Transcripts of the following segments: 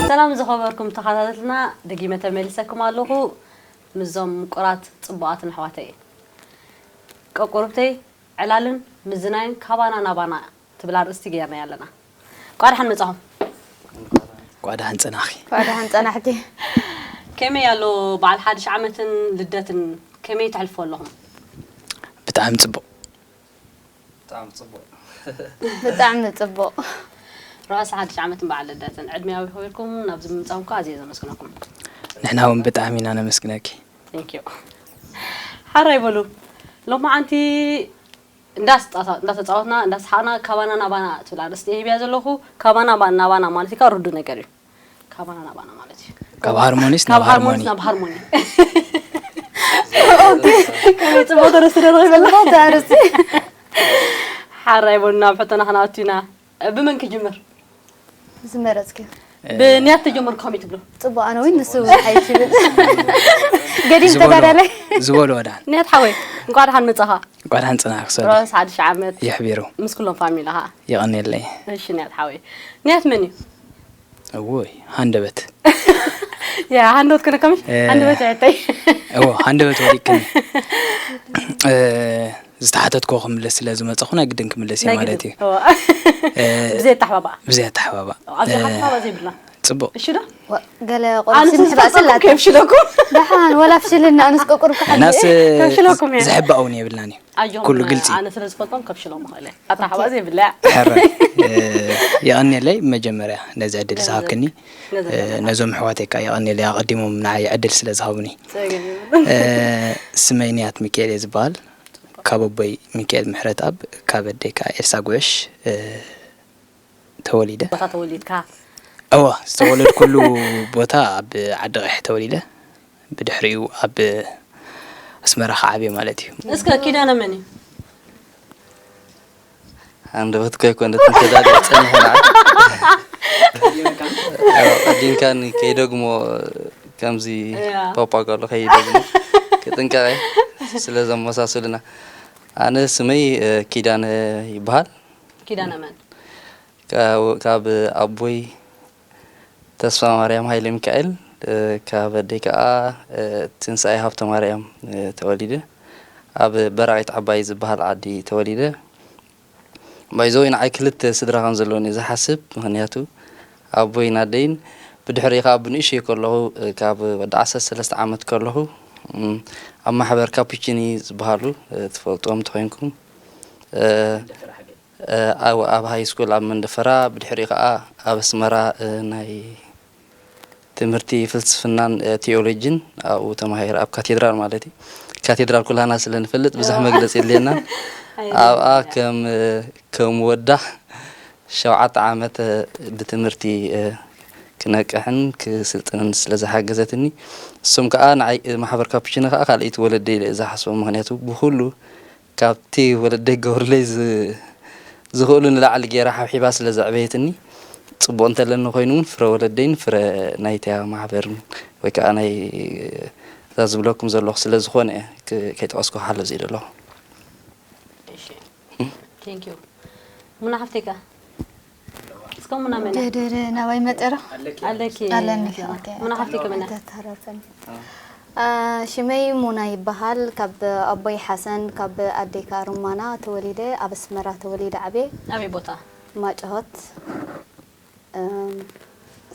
ሰላም ዝኸበርኩም ተኸታተልና፣ ደጊመ ተመሊሰኩም ኣለኹ ምስዞም ምቁራት ጽቡቓትን ኣሕዋተይ። ቀቁርብተይ፣ ዕላልን ምዝናይን ካባና ናባና ትብል ኣርእስቲ ገይርናያ ኣለና። እንቋዕ ደሓን መጻኹም። እንቋዕ ደሓን ጸናኺ። እንቋዕ ደሓን ጸናሕኪ። ከመይ ኣሎ በዓል ሓድሽ ዓመትን ልደትን፣ ከመይ ተሕልፎ ኣለኹም? ብጣዕሚ ጽቡቕ። ብጣዕሚ ጽቡቕ። ብጣዕሚ ጽቡቕ። ርሑስ ሓድሽ ዓመትን በዓል ልደትን ዕድመ ይሃብኩም። ናብዚ ምምጻእኩም ከኣ ኣዝየ ዘመስግነኩም። ንሕና እውን ብጣዕሚ ኢና ነመስግነኪ። Thank you። ሓራይ በሉ። ሎማዓንቲ እንዳስጣታ- እንዳተጻወትና እንዳሰሓቕና ካባና ናባና ትብል ኣርእስቲ እየ ሂብያ ዘለኹ። ካባና ባ- ናባና ማለት እዩ ካብ ርዱእ ነገር እዩ። ካባና ናባና ማለት እዩ። ካብ ሃርሞኒስ ካብ ናብ ሃርሞኒስ ሃርሞኒ። ናብ ሃርሞኒ። ከመይ ጽቡቕ ተረስቲ ዶ ንኽበላ? ጽቡቕ ኣርእስቲ። ሓራይ በሉ ናብ ሕቶና ክንኣቱ ኢና። ብመን ክጅምር? ዝመረጽክዮ። ብንያት ተጀመርኩ ከመይ ትብሎ? ጽቡቕ፣ ኣነ ወይ ንሱ ሓይሽ ይብል። ገዲም ዝበሎ- ተጋዳላይ። ዝበሎ ወዳን ንያት ሓወይ፣ እንቋዕ ደሓን መጻኻ። እንቋዕ ደሓን ጸናሕክ ሰሉ። ሮስ ሓድሽ ዓመት የሕቢሩ። ምስ ኩሎም ፋሚላኻ። የቐንየለይ። እሺ ንያት ሓወይ። ንያት መን እዩ? እዎይ፣ ሃንደበት። ያ ሃንደበት ከነ ከምሽ እ- ሃንደበት ያተይ። እዎ፣ ሃንደበት ወዲቅክኒ። እ፣ ዝተሓተትኮ ክምለስ ስለ ዝመጸኹ ናይ ግድን ክምለስ እየ ማለት እዩ። እ፣ ብዘይ ኣተሓባብኣ። ብዘይ ኣተሓባብኣ። ኣብዚ እ፣ ኣተሓባብኣ ዘይብልና። ጽቡቕ። እሺ ዶ? ወ- ገለ ኣነ ቆርሲ ስለ ምስ ባእሲ ዝፈልጦም ላታ። ከይፍሽለኩም። ደሓን ወላ ፍሽልና ኣነስ ቀቁርካ ሓንቲ። ናስ ከፍሽለኩም እየ። ዝሕባእ እውን የብልናን እዩ። ኣጆኹም፣ ኩሉ ግልጺ እዩ። ኣነ ስለ ዝፈልጦም ከፍሽሎም እኽእል እየ። ኣተሓባብኣ ዘይብላ እያ። ሕራይ። እ፣ የቐንየለይ መጀመርያ ነዚ ዕድል ዝሃብክኒ። ነዚ እ፣ ነዞም ኣሕዋተይ ከኣ የቐንየለይ ኣቐዲሞም ንዓይ ዕድል ስለ ዝሃቡኒ። ጸገም የብሉን። እ፣ ስመይ ንያት ሚካኤል እየ ዝበሃል። ካብ ኣቦይ ሚካኤል ምሕረትኣብ፣ ካብ ኣደይ ከኣ ኤልሳ ጉዕሽ፣ እ፣ ተወሊደ። ቦታ ተወሊድካ? እወ፣ ዝተወለድኩሉ ቦታ ኣብ ዓዲ ቀይሕ ተወሊደ። ብድሕሪኡ ኣብ ኣስመራ ክዓብየ ማለት እዩ። እስከ ኪዳነ መን እዩ? ሃንደበት እኮ ኣይኮነትን ተዳልየ ጸኒሐ ንዓ። ኣዎ፣ ቀዲምካኒ ከይደግሞ ከምዚ ያ። ፓፓ ከሎ ከይደግሞ ክጥንቀቐ ስለ ዘመሳሰሉና። ኣነ ስመይ እ፣ ኪዳነ ይበሃል። ኪዳነ መን? ካብ ካብ ኣቦይ ተስፋማርያም ሃይለሚካኤል፣ እ፣ ካብ ኣደይ ከኣ እ፣ ትንሳኤ ሃብተማርያም እ፣ ተወሊደ። ኣብ በራቒት ዓባይ ዝበሃል ዓዲ ተወሊደ። ባይዘወይ ንዓይ ክልተ ስድራ ከም ዘለዉኒ እየ ዝሓስብ። ምኽንያቱ ኣቦይን ኣደይን ብድሕሪኡ ከኣ ብንእሽተይ ከለኹ እ፣ ካብ ወዲ ዓሰርተ ሰለስተ ዓመት ከለኹ እም፣ ኣብ ማሕበር ካፑቺኒ ዝበሃሉ እ፣ ትፈልጥዎም እንተኾይንኩም እ፣ እ፣ ኣብ ኣብ ሃይ ስኩል ኣብ መንደፈራ፣ ብድሕሪኡ ከኣ ኣብ ኣስመራ እ፣ ናይ ትምህርቲ ፍልስፍናን እ፣ ቲኦሎጂን ኣብኡ ተማሂረ፣ ኣብ ካቴድራል ማለት እዩ። ካቴድራል ኩላና ስለ ንፈልጥ ብዙሕ እዎ። መግለጺ የድልየናን። ኣይ፣ ኣብኣ የድልየና። ከም እ፣ ከም ወዳሕ ሸውዓተ ዓመት እ፣ ብትምህርቲ እ፣ ክነቅሕን ክስልጥንን ስለ ዝሓገዘትኒ፣ እሶም ከኣ ንዓይ እ፣ ማሕበር ካፑቺኖ ከኣ ካልኣይቲ ወለደይ ኢለ እየ ዝሓስቦም። ምኽንያቱ ብኹሉ ካብቲ ወለደይ ክገብሩለይ ዝ- ዝኽእሉ ንላዕሊ ገይራ ሓብሒባ ስለ ዘዕበየትኒ፣ ጽቡቕ እንተለኒ ኮይኑ እውን ፍረ ወለደይን ፍረ ናይታ ማሕበርን ወይ ከዓ ናይ እዛ ዝብለኩም ዘለኹ ስለ ዝኾነ እየ ክ- ከይጠቐስኩ ክሓልፍ ዝኢለ ኣለኹ። እሺ። Thank you። ሙና ሓፍተይ ከ? እስከ ሙና መን? ድህድህድ ናባይ መጠሮ ኣለኪ። ኣለኒ። እያ። ኦኬ። ሙና ሓፍተይ ከመይ ነህ? ተተረፈኒ። አ፣ ሽመይ ሙና ይበሃል። ካብ ኣቦይ ሓሰን፣ ካብ ኣዴካ ሩማና ተወሊደ፣ ኣብ ኣስመራ ተወሊደ ዓብየ። ኣበይ ቦታ? ማጭሆት። እም፣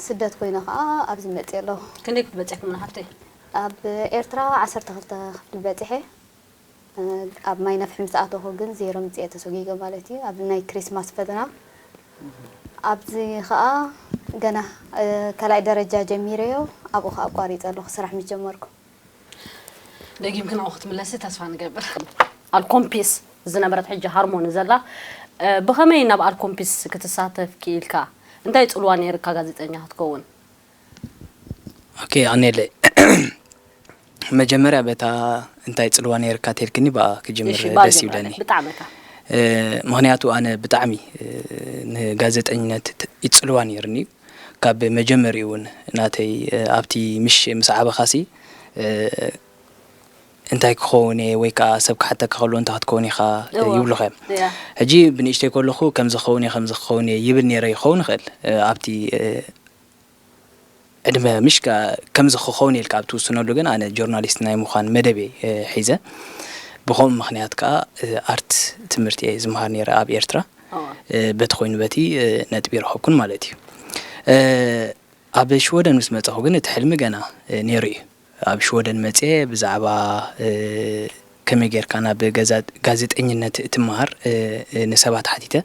ስደት ኮይነ ከዓ ኣብዚ መፅየ ኣለኹ። ክንደይ ክትበፅሕ ሙና ሓፍተይ? ኣብ ኤርትራ ዓሰርተ ክልተ ክፍሊ በፂሐ። እ፣ ኣብ ማይ ነፍሒ ምስ ኣተኹ ግን ዜሮ ምፅኤ ተሰጒገ ማለት እዩ። ኣብ ናይ ክሪስማስ ፈተና። ኣብዚ ከዓ ገና፣ እ፣ ካልኣይ ደረጃ ጀሚረዮ፣ ኣብኡ ከዓ ኣቋሪፀ ኣለኹ ስራሕ ምስ ጀመርኩ። ደጊምኪ ናብኡ ክትምለሲ ተስፋ ንገብር። ኣልኮምፒስ ዝነበረት ሕጂ ሃርሞኒ ዘላ፣ እ፣ ብኸመይ ናብ ኣልኮምፒስ ክትሳተፍ ክኢልካ? እንታይ ጽልዋ ነይርካ ጋዜጠኛ ክትከውን? ኦኬ፣ ኣኔለ መጀመርያ በታ እንታይ ጽልዋ ነይርካ ተልክኒ ብኣ ክጅምር እሺ፣ ብኣ ደስ ጀምረለይ። ይብለኒ። ብጣዕሚ እካ። እ፣ ምኽንያቱ ኣነ ብጣዕሚ፣ እ፣ ንጋዜጠኝነት ት- ይጽልዋ ነይርኒ። ካብ መጀመሪኡ እውን ናተይ ኣብቲ ምሽ ምስ ዓበኻሲ እንታይ ክኸውን እየ ወይ ከዓ ሰብ ክሓተካ ከሎ እንታይ ክትከውን ኢኻ ይብሉኻ እዮም። ሕጂ ብንእሽተይ ከለኹ ከምዚ ክኸውን እየ ከምዚ ክኸውን እየ ይብል ነይረ ይኸውን ይኽእል ኣብቲ ዕድመ ምሽ ከምዚ ክኸውን ኢልካ ኣብ ትውስነሉ ግን ኣነ ጆርናሊስት ናይ ምዃን መደብ እየ ሒዘ። ብኸምኡ ምኽንያት ከዓ ኣርት ትምህርቲ እየ ዝመሃር ነይረ ኣብ ኤርትራ። በቲ ኮይኑ በቲ ነጥቢ ይረኸብኩን ማለት እዩ። ኣብ ሽወደን ምስ መጻኹ ግን እቲ ሕልሚ ገና ነይሩ እዩ። ኣብ ሽወደን መጽየ ብዛዕባ ከመይ ጌርካ ናብ ጋዜጠኝነት ትመሃር ንሰባት ሓቲተ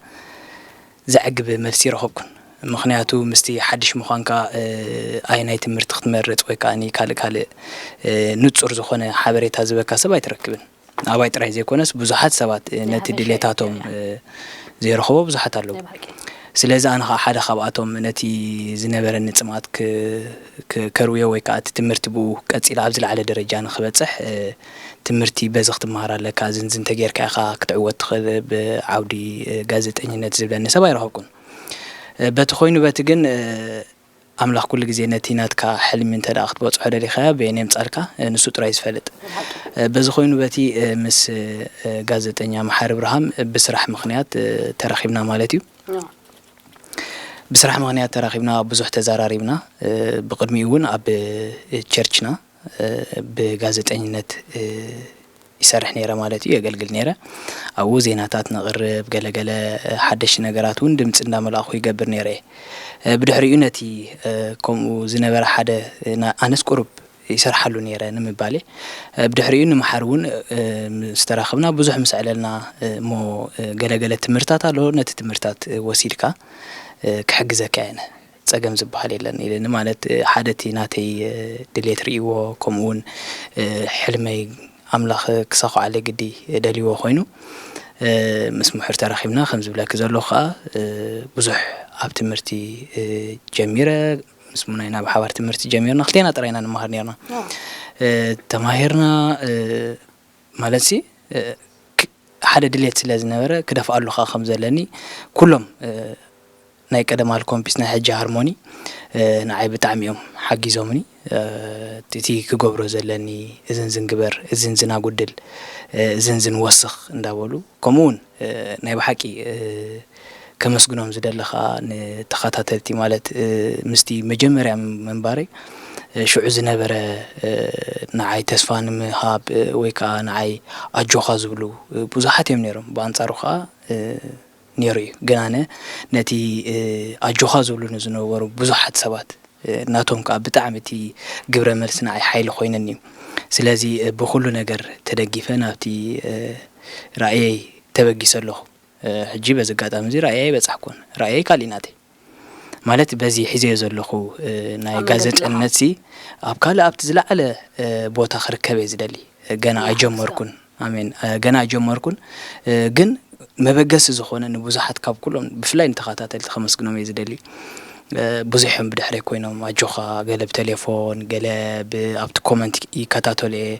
ዘዕግብ መልሲ ይረኸብኩን። ምኽንያቱ ምስቲ ሓድሽ ምዃንካ ኣየናይ ትምህርቲ ክትመርጽ ወይ ከዓ ካልእ ካልእ ንጹር ዝኾነ ሓበሬታ ዝበካ ሰብ ኣይትረክብን። ኣባይ ጥራይ ዘይኮነስ ብዙሓት ሰባት ነቲ ድሌታቶም ዘይረኸቦ ብዙሓት ኣለዉ። ስለዚ ኣነ ከዓ ሓደ ካብኣቶም ነቲ ዝነበረኒ ጽምኣት ከርእዮ ወይ ከዓ እቲ ትምህርቲ ብኡ ቀጺለ ኣብ ዝለዓለ ደረጃ ንክበጽሕ ትምህርቲ በዚ ክትመሃር ኣለካ፣ ዝንዝን ተጌርካ ኢኻ ክትዕወት ትኽእል ብዓውዲ ጋዜጠኝነት ዝብለኒ ሰብ ኣይረኸብኩን። በቲ ኮይኑ በቲ ግን ኣምላኽ ኩሉ ግዜ ነቲ ናትካ ሕልሚ እንተ ደኣ ክትበጽሖ ደሊኻዮ በየን የምጻልካ ንሱ ጥራይ ዝፈልጥ። በዚ ኮይኑ በቲ ምስ ጋዜጠኛ መሓሪ ብርሃም ብስራሕ ምኽንያት ተራኺብና ማለት እዩ። ብስራሕ ምኽንያት ተራኺብና ብዙሕ ተዘራሪብና። ብቕድሚኡ እውን ኣብ ቸርችና ብጋዜጠኝነት ይሰርሕ ነይረ ማለት እዩ፣ የገልግል ነይረ። ኣብኡ ዜናታት ነቕርብ፣ ገለገለ ሓደሽቲ ነገራት እውን ድምፂ እንዳመላእኹ ይገብር ነይረ እየ። ብድሕሪኡ ነቲ ከምኡ ዝነበረ ሓደ ኣነስ ቁሩብ ይሰርሓሉ ነይረ ንምባል እየ። ብድሕሪኡ ንምሓር እውን ምስ ተራኸብና ብዙሕ ምስ ኣዕለልና እሞ ገለገለ ትምህርታት ኣሎ፣ ነቲ ትምህርታት ወሲድካ ክሕግዘካ እየ ጸገም ዝበሃል የለን ኢለኒ። ማለት ሓደ እቲ ናተይ ድሌት ርእይዎ ከምኡ እውን ሕልመይ ኣምላኽ ክሳኹዓለይ ግዲ ደልይዎ ኮይኑ ምስ ምሑር ተራኺብና ከም ዝብለኪ ዘለኹ ከዓ ብዙሕ ኣብ ትምህርቲ ጀሚረ ምስ ሙናይ ናብ ሓባር ትምህርቲ ጀሚርና ክልቴና ጥራይና ንመሃር ነርና ተማሂርና ማለት ሲ ሓደ ድሌት ስለ ዝነበረ ክደፍኣሉ ከዓ ከም ዘለኒ ኩሎም ናይ ቀደም ኣልኮምፒስ ናይ ሕጂ ሃርሞኒ ንዓይ ብጣዕሚ እዮም ሓጊዞምኒ። እቲ ክገብሮ ዘለኒ እዝን ዝንግበር እዝን ዝናጉድል እዝን ዝንወስኽ እንዳበሉ ከምኡ እውን ናይ ብሓቂ ከመስግኖም ዝደሊ ከዓ ንተኸታተልቲ ማለት ምስቲ መጀመርያ ምንባረይ ሽዑ ዝነበረ ንዓይ ተስፋ ንምሃብ ወይ ከዓ ንዓይ ኣጆኻ ዝብሉ ብዙሓት እዮም ነይሮም። ብኣንፃሩ ከዓ ነይሩ እዩ። ግን ኣነ ነቲ ኣጆኻ ዝብሉኒ ዝነበሩ ብዙሓት ሰባት ናቶም ከዓ ብጣዕሚ እቲ ግብረ መልሲ ንዓይ ሓይሊ ኮይነኒ እዩ። ስለዚ ብኩሉ ነገር ተደጊፈ ናብቲ ራእየይ ተበጊሰ ኣለኹ። ሕጂ በዚ ኣጋጣሚ እዚ ራእየይ ኣይበጻሕኩን። ራእየይ ካሊእ ናተይ ማለት በዚ ሒዘዮ ዘለኹ ናይ ጋዜጠነት ሲ ኣብ ካልእ ኣብቲ ዝለዓለ ቦታ ክርከብ እየ ዝደሊ። ገና ኣይጀመርኩን። ኣሜን። ገና ኣይጀመርኩን ግን መበገሲ ዝኾነ ንብዙሓት ካብ ኩሎም ብፍላይ ንተኸታተልቲ ከመስግኖም እየ ዝደሊ። ብዙሕ እዮም ብድሕረይ ኮይኖም ኣጆኻ ገለ ብቴሌፎን ገለ ኣብቲ ኮመንት ይከታተሉ እየ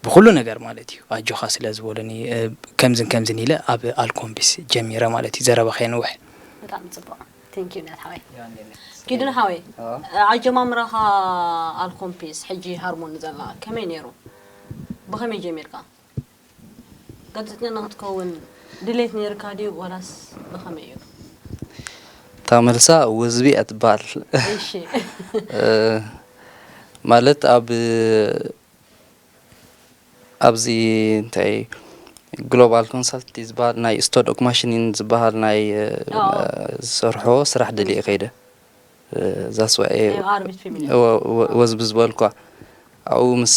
ብኩሉ ነገር ማለት እዩ ኣጆኻ ስለ ዝበሉኒ ከምዝን ከምዝን ኢለ ኣብ ኣልኮምቢስ ጀሚረ ማለት እዩ። ዘረባ ከየንውሕ። ብጣዕሚ ፅቡቅ። Thank you ናት ሓወይ። ኪዱን ሓወይ ኣጀማምራኻ ኣልኮምፒስ ሕጂ ሃርሞኒ ዘላ ከመይ ነይሩ? ብኸመይ ጀሚርካ? ጋዜጠኛ ንክትከውን ድሌት ነይርካ ድዩ ወላስ ብኸመይ እዩ? እታ መልሳ ወዝቢ እያ ትበሃል። እሺ ማለት ኣብ ኣብዚ እንታይ ግሎባል ኮንሳልት ዝበሃል ናይ ስቶዶክ ማሽኒን ዝበሃል ናይ ዝሰርሖ ስራሕ ደልየ ከይደ ዛስዋ ወዝቢ ዝበልኳ ኣብኡ ምስ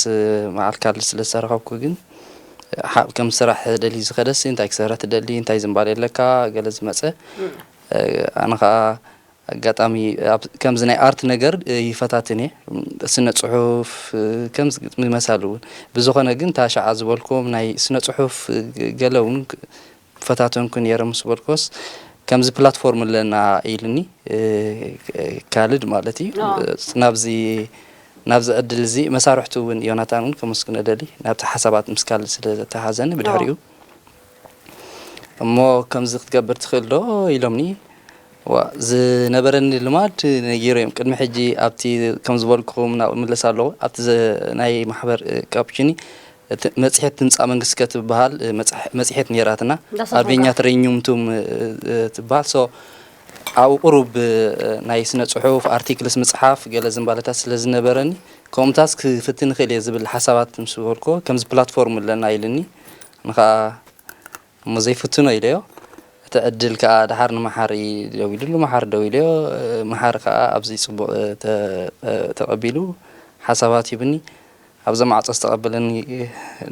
መዓልካል ስለ ዝሰረኸብኩ ግን ከም ስራሕ ደሊ ዝኸደሲ እንታይ ክሰርሕ ትደሊ እንታይ ዝምባል የለካ ገለ ዝመፀ ኣነ ከዓ ኣጋጣሚ ከምዚ ናይ ኣርት ነገር ይፈታትን እየ ስነ ፅሑፍ ከምዚ ግጥሚ መሳሊ እውን ብዝኾነ ግን እታ ሸዓ ዝበልኩም ናይ ስነ ፅሑፍ ገለ እውን ፈታተንኩ ነይረ ምስ በልኩስ ከምዚ ፕላትፎርም ኣለና ኢሉኒ ካልድ ማለት እዩ ናብዚ ናብዚ ዕድል እዚ መሳርሕቱ እውን ዮናታን እውን ከመስግኖ ደሊ ናብቲ ሓሳባት ምስ ካልድ ስለ ዘተሓዘኒ ብድሕሪኡ እሞ ከምዚ ክትገብር ትኽእል ዶ ኢሎምኒ ዝነበረኒ ልማድ ነጊሮም ቅድሚ ሕጂ ኣብቲ ከም ዝበልኩኹም ናብኡ እምለስ ኣለኹ። ኣብቲ ዘ- ናይ ማሕበር ካፕቺኒ እቲ መጽሔት ድምጻ መንግስቲ ከትበሃል መጽሐ- መጽሔት ነይራትና። ኣርቤኛ ትረኙምቱም ትበሃል። ሶ ኣብኡ ቁሩብ ናይ ስነ ጽሑፍ ኣርቲክልስ ምጽሓፍ ገለ ዝንባለታት ስለ ዝነበረኒ ከምኡታስ ክፍትን ይኽእል እየ ዝብል ሓሳባት ምስ በልኩዎ ከምዚ ፕላትፎርም ኣለና ኢልኒ። ንኸኣ እሞ ዘይፍትኖ ኢለዮ። እቲ ዕድል ከኣ ደሓር ንመሓሪ ደዊሉሉ፣ መሓሪ ደዊለዮ። መሓሪ ከኣ ኣብዚ ጽቡቕ ተቐቢሉ ሓሳባት ሂብኒ። ኣብዛ ማዕጾ ዝተቐበለኒ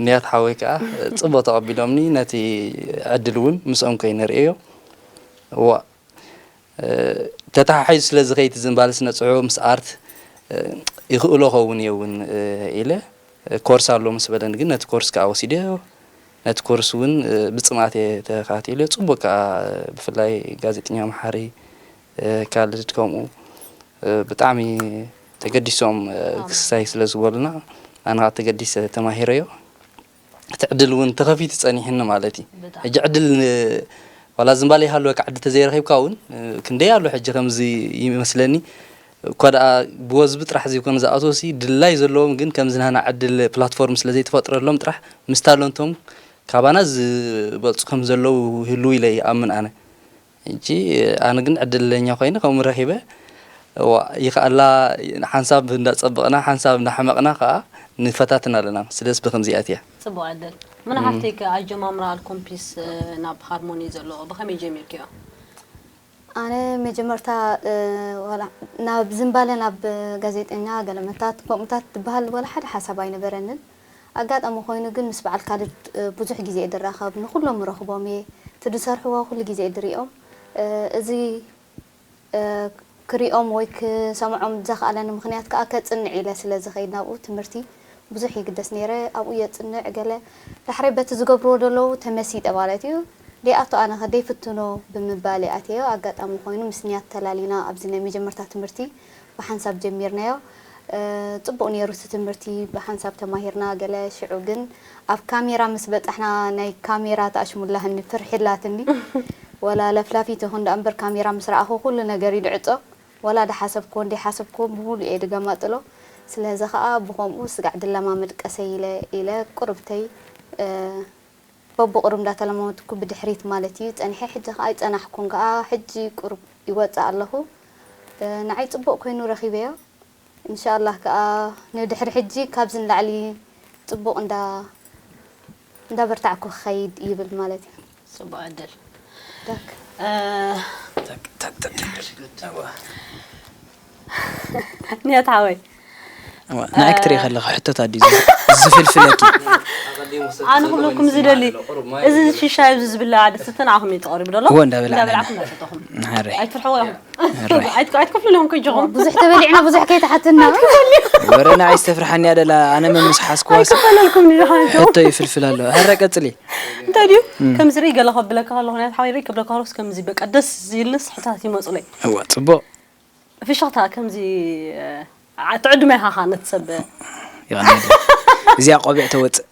ንያት ሓወይ ከኣ ጽቡቕ ተቐቢሎምኒ። ነቲ ዕድል እውን ምስኦም ኮይነ ርእየዮ። እዋ ተተሓሒዙ ስለ ዝኸይድ ዝንባለ ስነ ጽሑፍ ምስ ኣርት ይኽእሎ ኸውን እየ እውን ኢለ ኮርስ ኣሎ ምስ በለኒ ግን ነቲ ኮርስ ከኣ ወሲደዮ። ነቲ ኮርስ እውን ብጽምኣት እየ ተኸታቲለዮ። ጽቡቕ ከኣ ብፍላይ ጋዜጠኛ መሓሪ ካልድ ከምኡ ብጣዕሚ ተገዲሶም ክስታይ ስለ ዝበሉና ኣነ ከኣ ተገዲሰ ተማሂረዮ። እቲ ዕድል እውን ተኸፊቱ ጸኒሕኒ ማለት እዩ። ሕጂ ዕድል ዋላ ዝምባለ ይሃልወካ ዕድል ተዘይረኺብካ እውን ክንደይ ኣሎ ሕጂ ከምዚ ይመስለኒ እኳ ደኣ ብወዝቢ ጥራሕ ዘይኮነ ዝኣትወሲ ድላይ ዘለዎም ግን ከምዚ ናህና ዕድል ፕላትፎርም ስለ ዘይተፈጥረሎም ጥራሕ ምስ ታለንቶም ካባና ዝበልጹ ከም ዘለዉ ይህልዉ ኢለ ይኣምን ኣነ። ሕጂ ኣነ ግን ዕድለኛ ኮይነ ከምኡ ረኺበ። እዋ ይኽኣላ ሓንሳብ እንዳጸበቕና ሓንሳብ እንዳሓመቕና ከኣ ንፈታትን ኣለና። ስለስ ብኸምዚኣት እያ። ጽቡቕ ዕድል። ምና ሓፍተይ ከ ኣጀማምራ ኣልኮምፒስ ናብ ሃርሞኒ ዘሎ ብኸመይ ጀሚርክዮ? ኣነ መጀመርታ ናብ ዝንባለ ናብ ጋዜጠኛ ገለመታት ከምኡታት ትበሃል ወላ ሓደ ሓሳብ ኣይነበረንን። ኣጋጣሚ ኮይኑ ግን ምስ በዓል ካልድ ብዙሕ ግዜ እየ ድራኸብ፣ ንኩሎም ረኽቦም እየ፣ እቲ ዝሰርሕዎ ኩሉ ግዜ እየ ድሪኦም። እዚ ክሪኦም ወይ ክሰምዖም ዘኽኣለኒ ምኽንያት ከዓ ከፅንዕ ኢለ ስለ ዝኸይድ ናብኡ ትምህርቲ ብዙሕ ይግደስ ነይረ። ኣብኡ የፅንዕ ገለ ዳሕረይ በቲ ዝገብርዎ ዘለዉ ተመሲጠ ማለት እዩ። ደይኣቱ ኣነ ከ ደይፍትኖ ብምባል እየ ኣትየዮ። ኣጋጣሚ ኮይኑ ምስ ንያት ተላሊና ኣብዚ ናይ መጀመርታ ትምህርቲ ብሓንሳብ ጀሚርናዮ። ጽቡቕ ነይሩ እቲ ትምህርቲ፣ ብሓንሳብ ተማሂርና ገለ። ሽዑ ግን ኣብ ካሜራ ምስ በጻሕና ናይ ካሜራ ተኣሽሙላህኒ ፍርሒ ኣላትኒ። ወላ ለፍላፊት ይኹን ደኣ እምበር ካሜራ ምስ ረኣኹ ኩሉ ነገር እዩ ድዕጾ። ወላ ድሓሰብክዎን ደይሓሰብክዎን ብምሉእ እየ ድገማጥሎ። ስለዚ ኸኣ ብኸምኡ ስጋዕ ድለማመድ ቀሰይ ኢለ ኢለ ቁርብተይ በብቑሩብ እንዳተለማመድኩ ብድሕሪት ማለት እዩ ጸኒሐ። ሕጂ ከኣ ኣይጸናሕኩን ከኣ፣ ሕጂ ቁሩብ ይወጽእ ኣለኹ። ንዓይ ጽቡቕ ኮይኑ ረኺበዮ። እንሻላህ ከኣ ንድሕሪ ሕጂ ካብዚ ንላዕሊ ጽቡቕ እንዳ እንዳበርታዕኩ ክኸይድ ይብል ማለት እዩ። ጽቡቕ ዕድል። ዳክ። ንያት ሓወይ። እዋ፣ ንዓይ ክትርኢ ከለኺ ሕቶታት ድዩ ዝፍልፍለኪ? ኣነ ክብለኩም ዝደሊ፣ እዚ ሽሻይ ኣብዚ ዝብላዕ ድስቲ ንዓኹም እዩ ተቐሪቡ ዘሎ። እዎ፣ እንዳበላዕና እንዳበላዕኩም ኢና። እንዳሰተኹም። ንሓረይ። ኣይትፍርሕዎ ኢኹም። ሕራይ። ኣይትከ-፣ ኣይትከፍሉን ኢኹም ከይጅኹም። ብዙሕ ተበሊዕና፣ ብዙሕ ከይተሓትና። ወረ ንዓይ ዝተፍርሓኒ እያ ደላ፣ ኣነ መምስ ሓዝክዋስ ኣይክፈለልኩም እዩ ዝኸውን። ሕቶ ይፍልፍል ኣሎ። ሕረ ቀጽሊ። እንታይ ድዩ? እም። ከምዚ ርኢ ገለ ከብለካ ከለኹ፣ ናይ ሓወይ ርኢ ክብለካ ከለኹስ ከምዚ በቃ ደስ ዝብልንስ ሕቶታት ይመጹለይ። እዋ፣ ጽቡቕ። ፍሽኽታ ከምዚ፣ እ፣ ዓ-፣ ትዕድመ ኢኻ ኻነት ሰብ። ይቐንየለይ። እዚኣ ቆቢዕ ተወጽእ።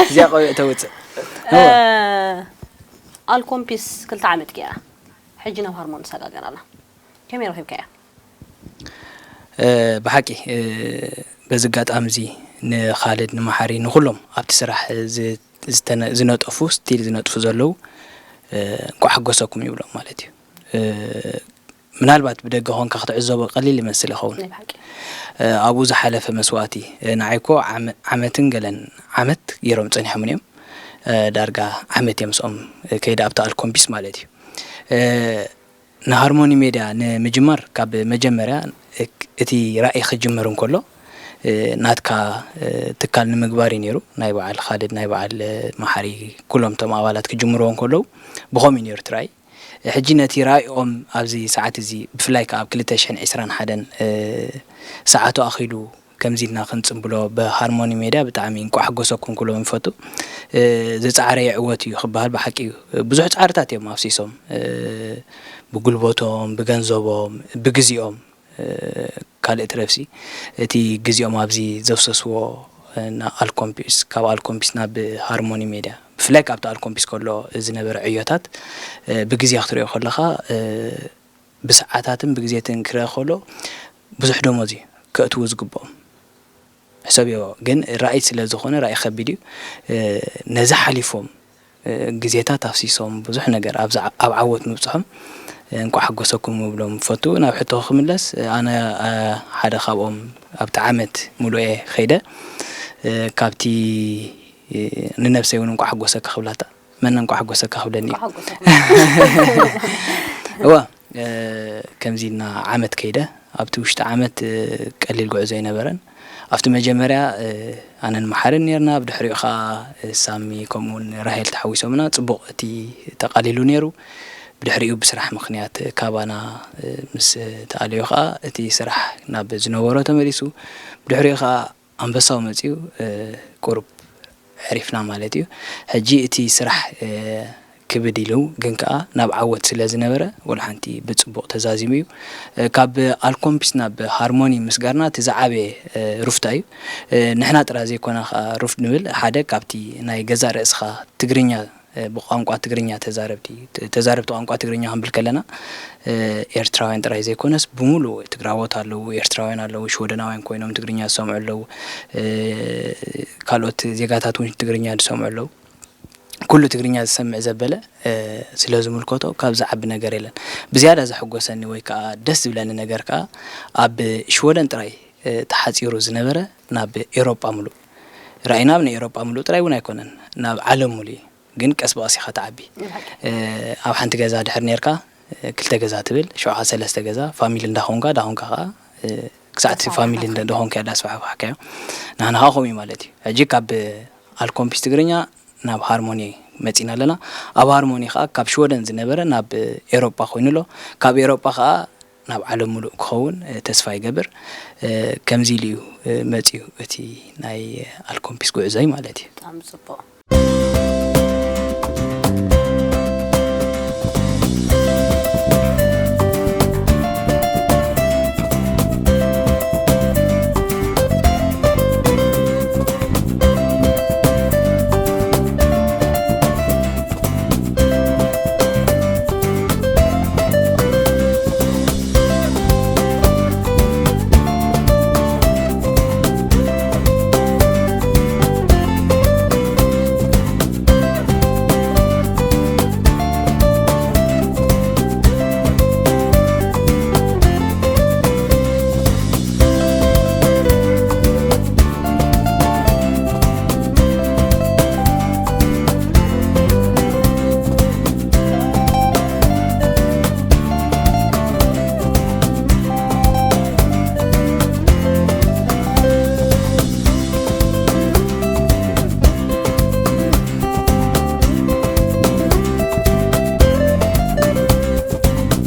እዚኣ ቆቢዕ ተወጽእ። እ፣ ኣልኮምፒስ ክልተ ዓመት ገይራ። ሕጂ ናብ ሃርሞን ትሰጋገር ኣላ። ከመይ ረኺብካያ? እ፣ ብሓቂ፣ እ፣ በዚ ኣጋጣሚ እዚ ንኻልድ፣ ንመሓሪ፣ ንኹሎም ኣብቲ ስራሕ ዝ-፣ ዝተነ-፣ ዝነጠፉ፣ ስቲል ዝነጥፉ ዘለዉ፣ እ፣ እንኳዕ ሓጎሰኩም ይብሎም ማለት እዩ። እ፣ ምናልባት ብደገ ኾንካ ክትዕዘቦ ቀሊል ይመስል ይኸውን። ናይ ብሓቂ። እ፣ ኣብኡ ዝሓለፈ መስዋእቲ፣ እ፣ ንዓይ እኮ ዓመ-፣ ዓመትን ገለን ዓመት ገይሮም ጸኒሖምን እዮም። እ፣ ዳርጋ ዓመት እዮም ምስኦም፣ እ፣ ከይደ ኣብቲ ኣልኮምፒስ ማለት እዩ። እ፣ ንሃርሞኒ ሜድያ ንምጅማር ካብ መጀመርያ እ-፣ እቲ ራእይ ክጅምር እንከሎ፣ እ፣ ናትካ፣ እ፣ ትካል ንምግባር እዩ ነይሩ። ናይ በዓል ኻልድ፣ ናይ በዓል፣ እ፣ መሓሪ፣ ኩሎም እቶም ኣባላት ክጅምርዎ እንከለዉ ብኸምኡ እዩ ነይሩ እቲ ራእይ። ሕጂ ነቲ ራእይኦም ኣብዚ ሰዓት እዚ ብፍላይ ከኣ ኣብ ክልተ ሽሕን ዕስራን ሓደን፣ እ፣ ሰዓቱ ኣኺሉ ከምዚ ኢልና ክንጽምብሎ ብሃርሞኒ ሜድያ ብጣዕሚ እንቋዕ ሓጎሰኩም ክብሎም ይፈቱ። እ፣ ዝጸዓረ ይዕወት እዩ ክበሃል ብሓቂ እዩ። ብዙሕ ጻዕርታት እዮም ኣፍሲሶም። እ፣ ብጉልበቶም፣ ብገንዘቦም፣ ብግዜኦም፣ እ፣ ካልእ ትረፍሲ እቲ ግዜኦም ኣብዚ ዘፍሰስዎ እ፣ ናብ ኣልኮምፒስ፣ ካብ ኣልኮምፒስ ናብ ሃርሞኒ ሜድያ፣ ብፍላይ ካብቲ ኣልኮምፒስ ከሎ ዝነበረ ዕዮታት፣ እ፣ ብግዜ ክትሪኦ ከለኻ፣ እ፣ ብሰዓታትን ብግዜትን ክረአ ከሎ ብዙሕ ደሞዝ እዩ ከእትዉ ዝግብኦም። ሕሰብዮ፣ ግን ራእይ ስለ ዝኾነ፣ ራእይ ከቢድ እዩ። እ፣ ነዚ ሓሊፎም፣ እ፣ ግዜታት ኣፍሲሶም ብዙሕ ነገር ኣብዚ ዓ-፣ ኣብ ዓወት ምብጽሖም፣ እ፣ እንቋዕ ሓጎሰኩም ምብሎም እፈቱ። ናብ ሕቶኺ ክምለስ፣ እ፣ ኣነ፣ እ፣ ሓደ ካብኦም ኣብቲ ዓመት ሙሉእ እየ ከይደ፣ እ፣ ካብቲ፣ እ፣ ንነብሰይ እውን እንቋዕ ሓጎሰኪ ክብላታ፣ መን እንቋዕ ሓጎሰካ ክብለኒ እዩ። ሓጎሰኩም። እዋ፣ እ፣ ከምዚ ኢልና ዓመት ከይደ፣ ኣብቲ ውሽጢ ዓመት፣ እ፣ ቀሊል ጉዕዞ ኣይነበረን። ኣብቲ መጀመርያ፣ እ፣ ኣነን መሓርን ኔርና፣ ብድሕሪኡ ኸኣ፣ እ፣ ሳሚ ከምኡውን ራሄል ተሓዊሶምና። ጽቡቕ እቲ ተቓሊሉ ነይሩ። ብድሕሪኡ ብስራሕ ምኽንያት ካባና፣ እ፣ ምስ ተኣለዩ ኸኣ እቲ ስራሕ ናብ ዝነበሮ ተመሊሱ። ብድሕሪኡ ኸኣ ኣንበሳው መጺኡ፣ እ፣ ቁሩብ ዕሪፍና ማለት እዩ። ሕጂ እቲ ስራሕ፣ እ፣ ክብድ ኢሉ ግን ከኣ ናብ ዓወት ስለ ዝነበረ፣ ወላ ሓንቲ ብጽቡቕ ተዛዚሙ እዩ። እ፣ ካብ ኣልኮምፒስ ናብ ሃርሞኒ ምስጋርና እቲ ዝዓበየ፣ እ፣ ሩፍታ እዩ። እ፣ ንሕና ጥራይ ዘይኮነ ከኣ ሩፍት ንብል፣ ሓደ ካብቲ ናይ ገዛእ ርእስኻ ትግርኛ፣ እ፣ ብቋንቋ ትግርኛ ተዛረብቲ፣ ተ-፣ ተዛረብቲ ቋንቋ ትግርኛ ክንብል ከለና፣ እ፣ ኤርትራውያን ጥራይ ዘይኮነስ፣ ብምሉእ ትግራዎት ኣለዉ፣ ኤርትራውያን ኣለዉ፣ ሽወደናውያን ኮይኖም ትግርኛ ዝሰምዑ ኣለዉ፣ እ፣ ካልኦት ዜጋታት እውን ትግርኛ ዝሰምዑ ኣለዉ። ኩሉ ትግርኛ ዝሰምዕ ዘበለ፣ እ፣ ስለ ዝምልከቶ፣ ካብ ዝዓቢ ነገር የለን። ብዝያዳ ዘሐጎሰኒ ወይ ከኣ ደስ ዝብለኒ ነገር ከኣ፣ ኣብ ሽወደን ጥራይ፣ እ፣ ተሓጺሩ ዝነበረ፣ ናብ ኤውሮጳ ምሉእ፣ ራእይና ኣብ ናይ ኤውሮጳ ምሉእ ጥራይ እውን ኣይኮነን፣ ናብ ዓለም ምሉእ እዩ። ግን ቀስ ብቐስ ኢኻ ትዓቢ። ብሓቂ። እ፣ ኣብ ሓንቲ ገዛ ድሕር ኔርካ፣ እ፣ ክልተ ገዛ ትብል፣ ሽዑ ኸኣ ሰለስተ ገዛ፣ ፋሚሊ እንዳኾንካ፣ እንዳኾንካ ኸኣ፣ እ፣ ክሳዕ እቲ ተስፋ ፋሚሊ እንዳኾንካ። እንዳ-፣ እንዳኾንካ እያ እንዳስፋሕፋሕካዮ። ንሕና ኸኣ ከምኡ እዩ ማለት እዩ። ሕጂ ካብ ኣልኮምፒስ ትግርኛ ናብ ሃርሞኒ መጺና ኣለና። ኣብ ሃርሞኒ ኸኣ ካብ ሽወደን ዝነበረ ናብ ኤሮጳ ኮይኑ ኣሎ። ካብ ኤሮጳ ኸኣ ናብ ዓለም ምሉእ ክኸውን፣ እ፣ ተስፋ ይገብር። እ፣ ከምዚ ኢሉ እዩ፣ እ፣ መጺኡ እቲ ናይ ኣልኮምፒስ ጉዕዞይ ማለት እዩ። ብጣዕሚ ጽቡቕ።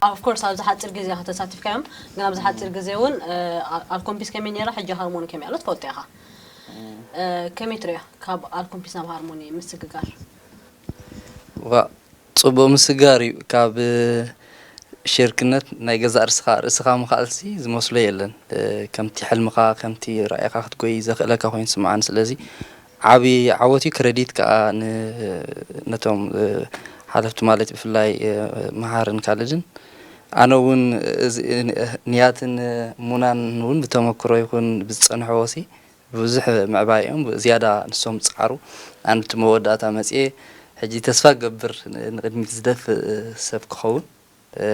Of course፣ ኣብዚ ሓፂር ግዜ ኢኻ ተሳቲፍካዮም፣ ግን ኣብዚ ሓፂር ግዜ እውን፣ እ፣ ኣ-፣ ኣልኮምፒስ ከመይ ነይራ፣ ሕጂ ሃርሞኒ ከመይ ኣሎ ትፈልጦ ኢኻ። እ፣ ከመይ ትሪኦ ካብ ኣልኮምፒስ ናብ ሃርሞኒ ምስግጋር? ዋ፣ ጽቡቕ ምስግጋር እዩ። ካብ፣ እ፣ ሽርክነት ናይ ገዛእ ርእስኻ፣ ርእስኻ ምኽኣልሲ ዝመስሎ የለን። እ፣ ከምቲ ሕልምኻ፣ ከምቲ ራእይኻ ክትጎይ ዘኽእለካ ኮይኑ ይስምዓኒ። ስለዚ ዓቢ ዓወት እዩ። ክረዲት ከኣ ን-፣ ነቶም፣ እ፣ ሓለፍቲ ማለት ብፍላይ፣ እ፣ መሃርን ካልድን። ኣነ እውን እዚ ን-፣ ንያትን ሙናን እውን ብተመክሮ ይኹን ብዝጸንሕዎሲ ብዙሕ ምዕባይ እዮም። ዝያዳ ንሶም ጻዕሩ። ኣነ እቲ መወዳእታ መጽኤ ሕጂ ተስፋ ገብር ን-፣ ንቕድሚት ዝደፍእ ሰብ ክኸውን። እ፣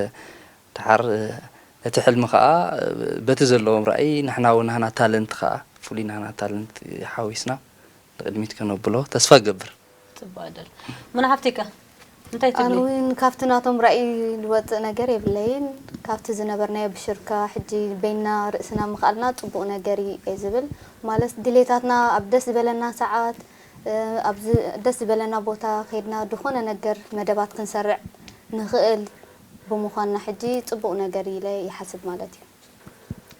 ደሓር፣ እ፣ ነቲ ሕልሚ ከኣ፣ እ፣ በቲ ዘለዎም ራእይ ንሕና እውን ናህና ታለንት ከኣ፣ ፍሉይ ናህና ታለንት ሓዊስና ንቕድሚት ከነብሎ ተስፋ እገብር። ጽቡቕ ዕድል። ሙና ሓፍተይ ከ እንታይ ኣነ ትብሊ? እውን ካብቲ ናቶም ራእይ ዝወጽእ ነገር የብለይን። ካብቲ ዝነበርናዮ ብሽርካ ሕጂ በይንና ርእስና ምኽኣልና ጽቡቕ ነገር እዩ እየ ዝብል። ማለት ድሌታትና ኣብ ደስ ዝበለና ሰዓት፣ እ፣ ኣብ ዝ-፣ ደስ ዝበለና ቦታ ከይድና ዝኾነ ነገር መደባት ክንሰርዕ ንኽእል ብምዃንና ሕጂ ጽቡቕ ነገር ኢለ ይሓስብ ማለት እዩ።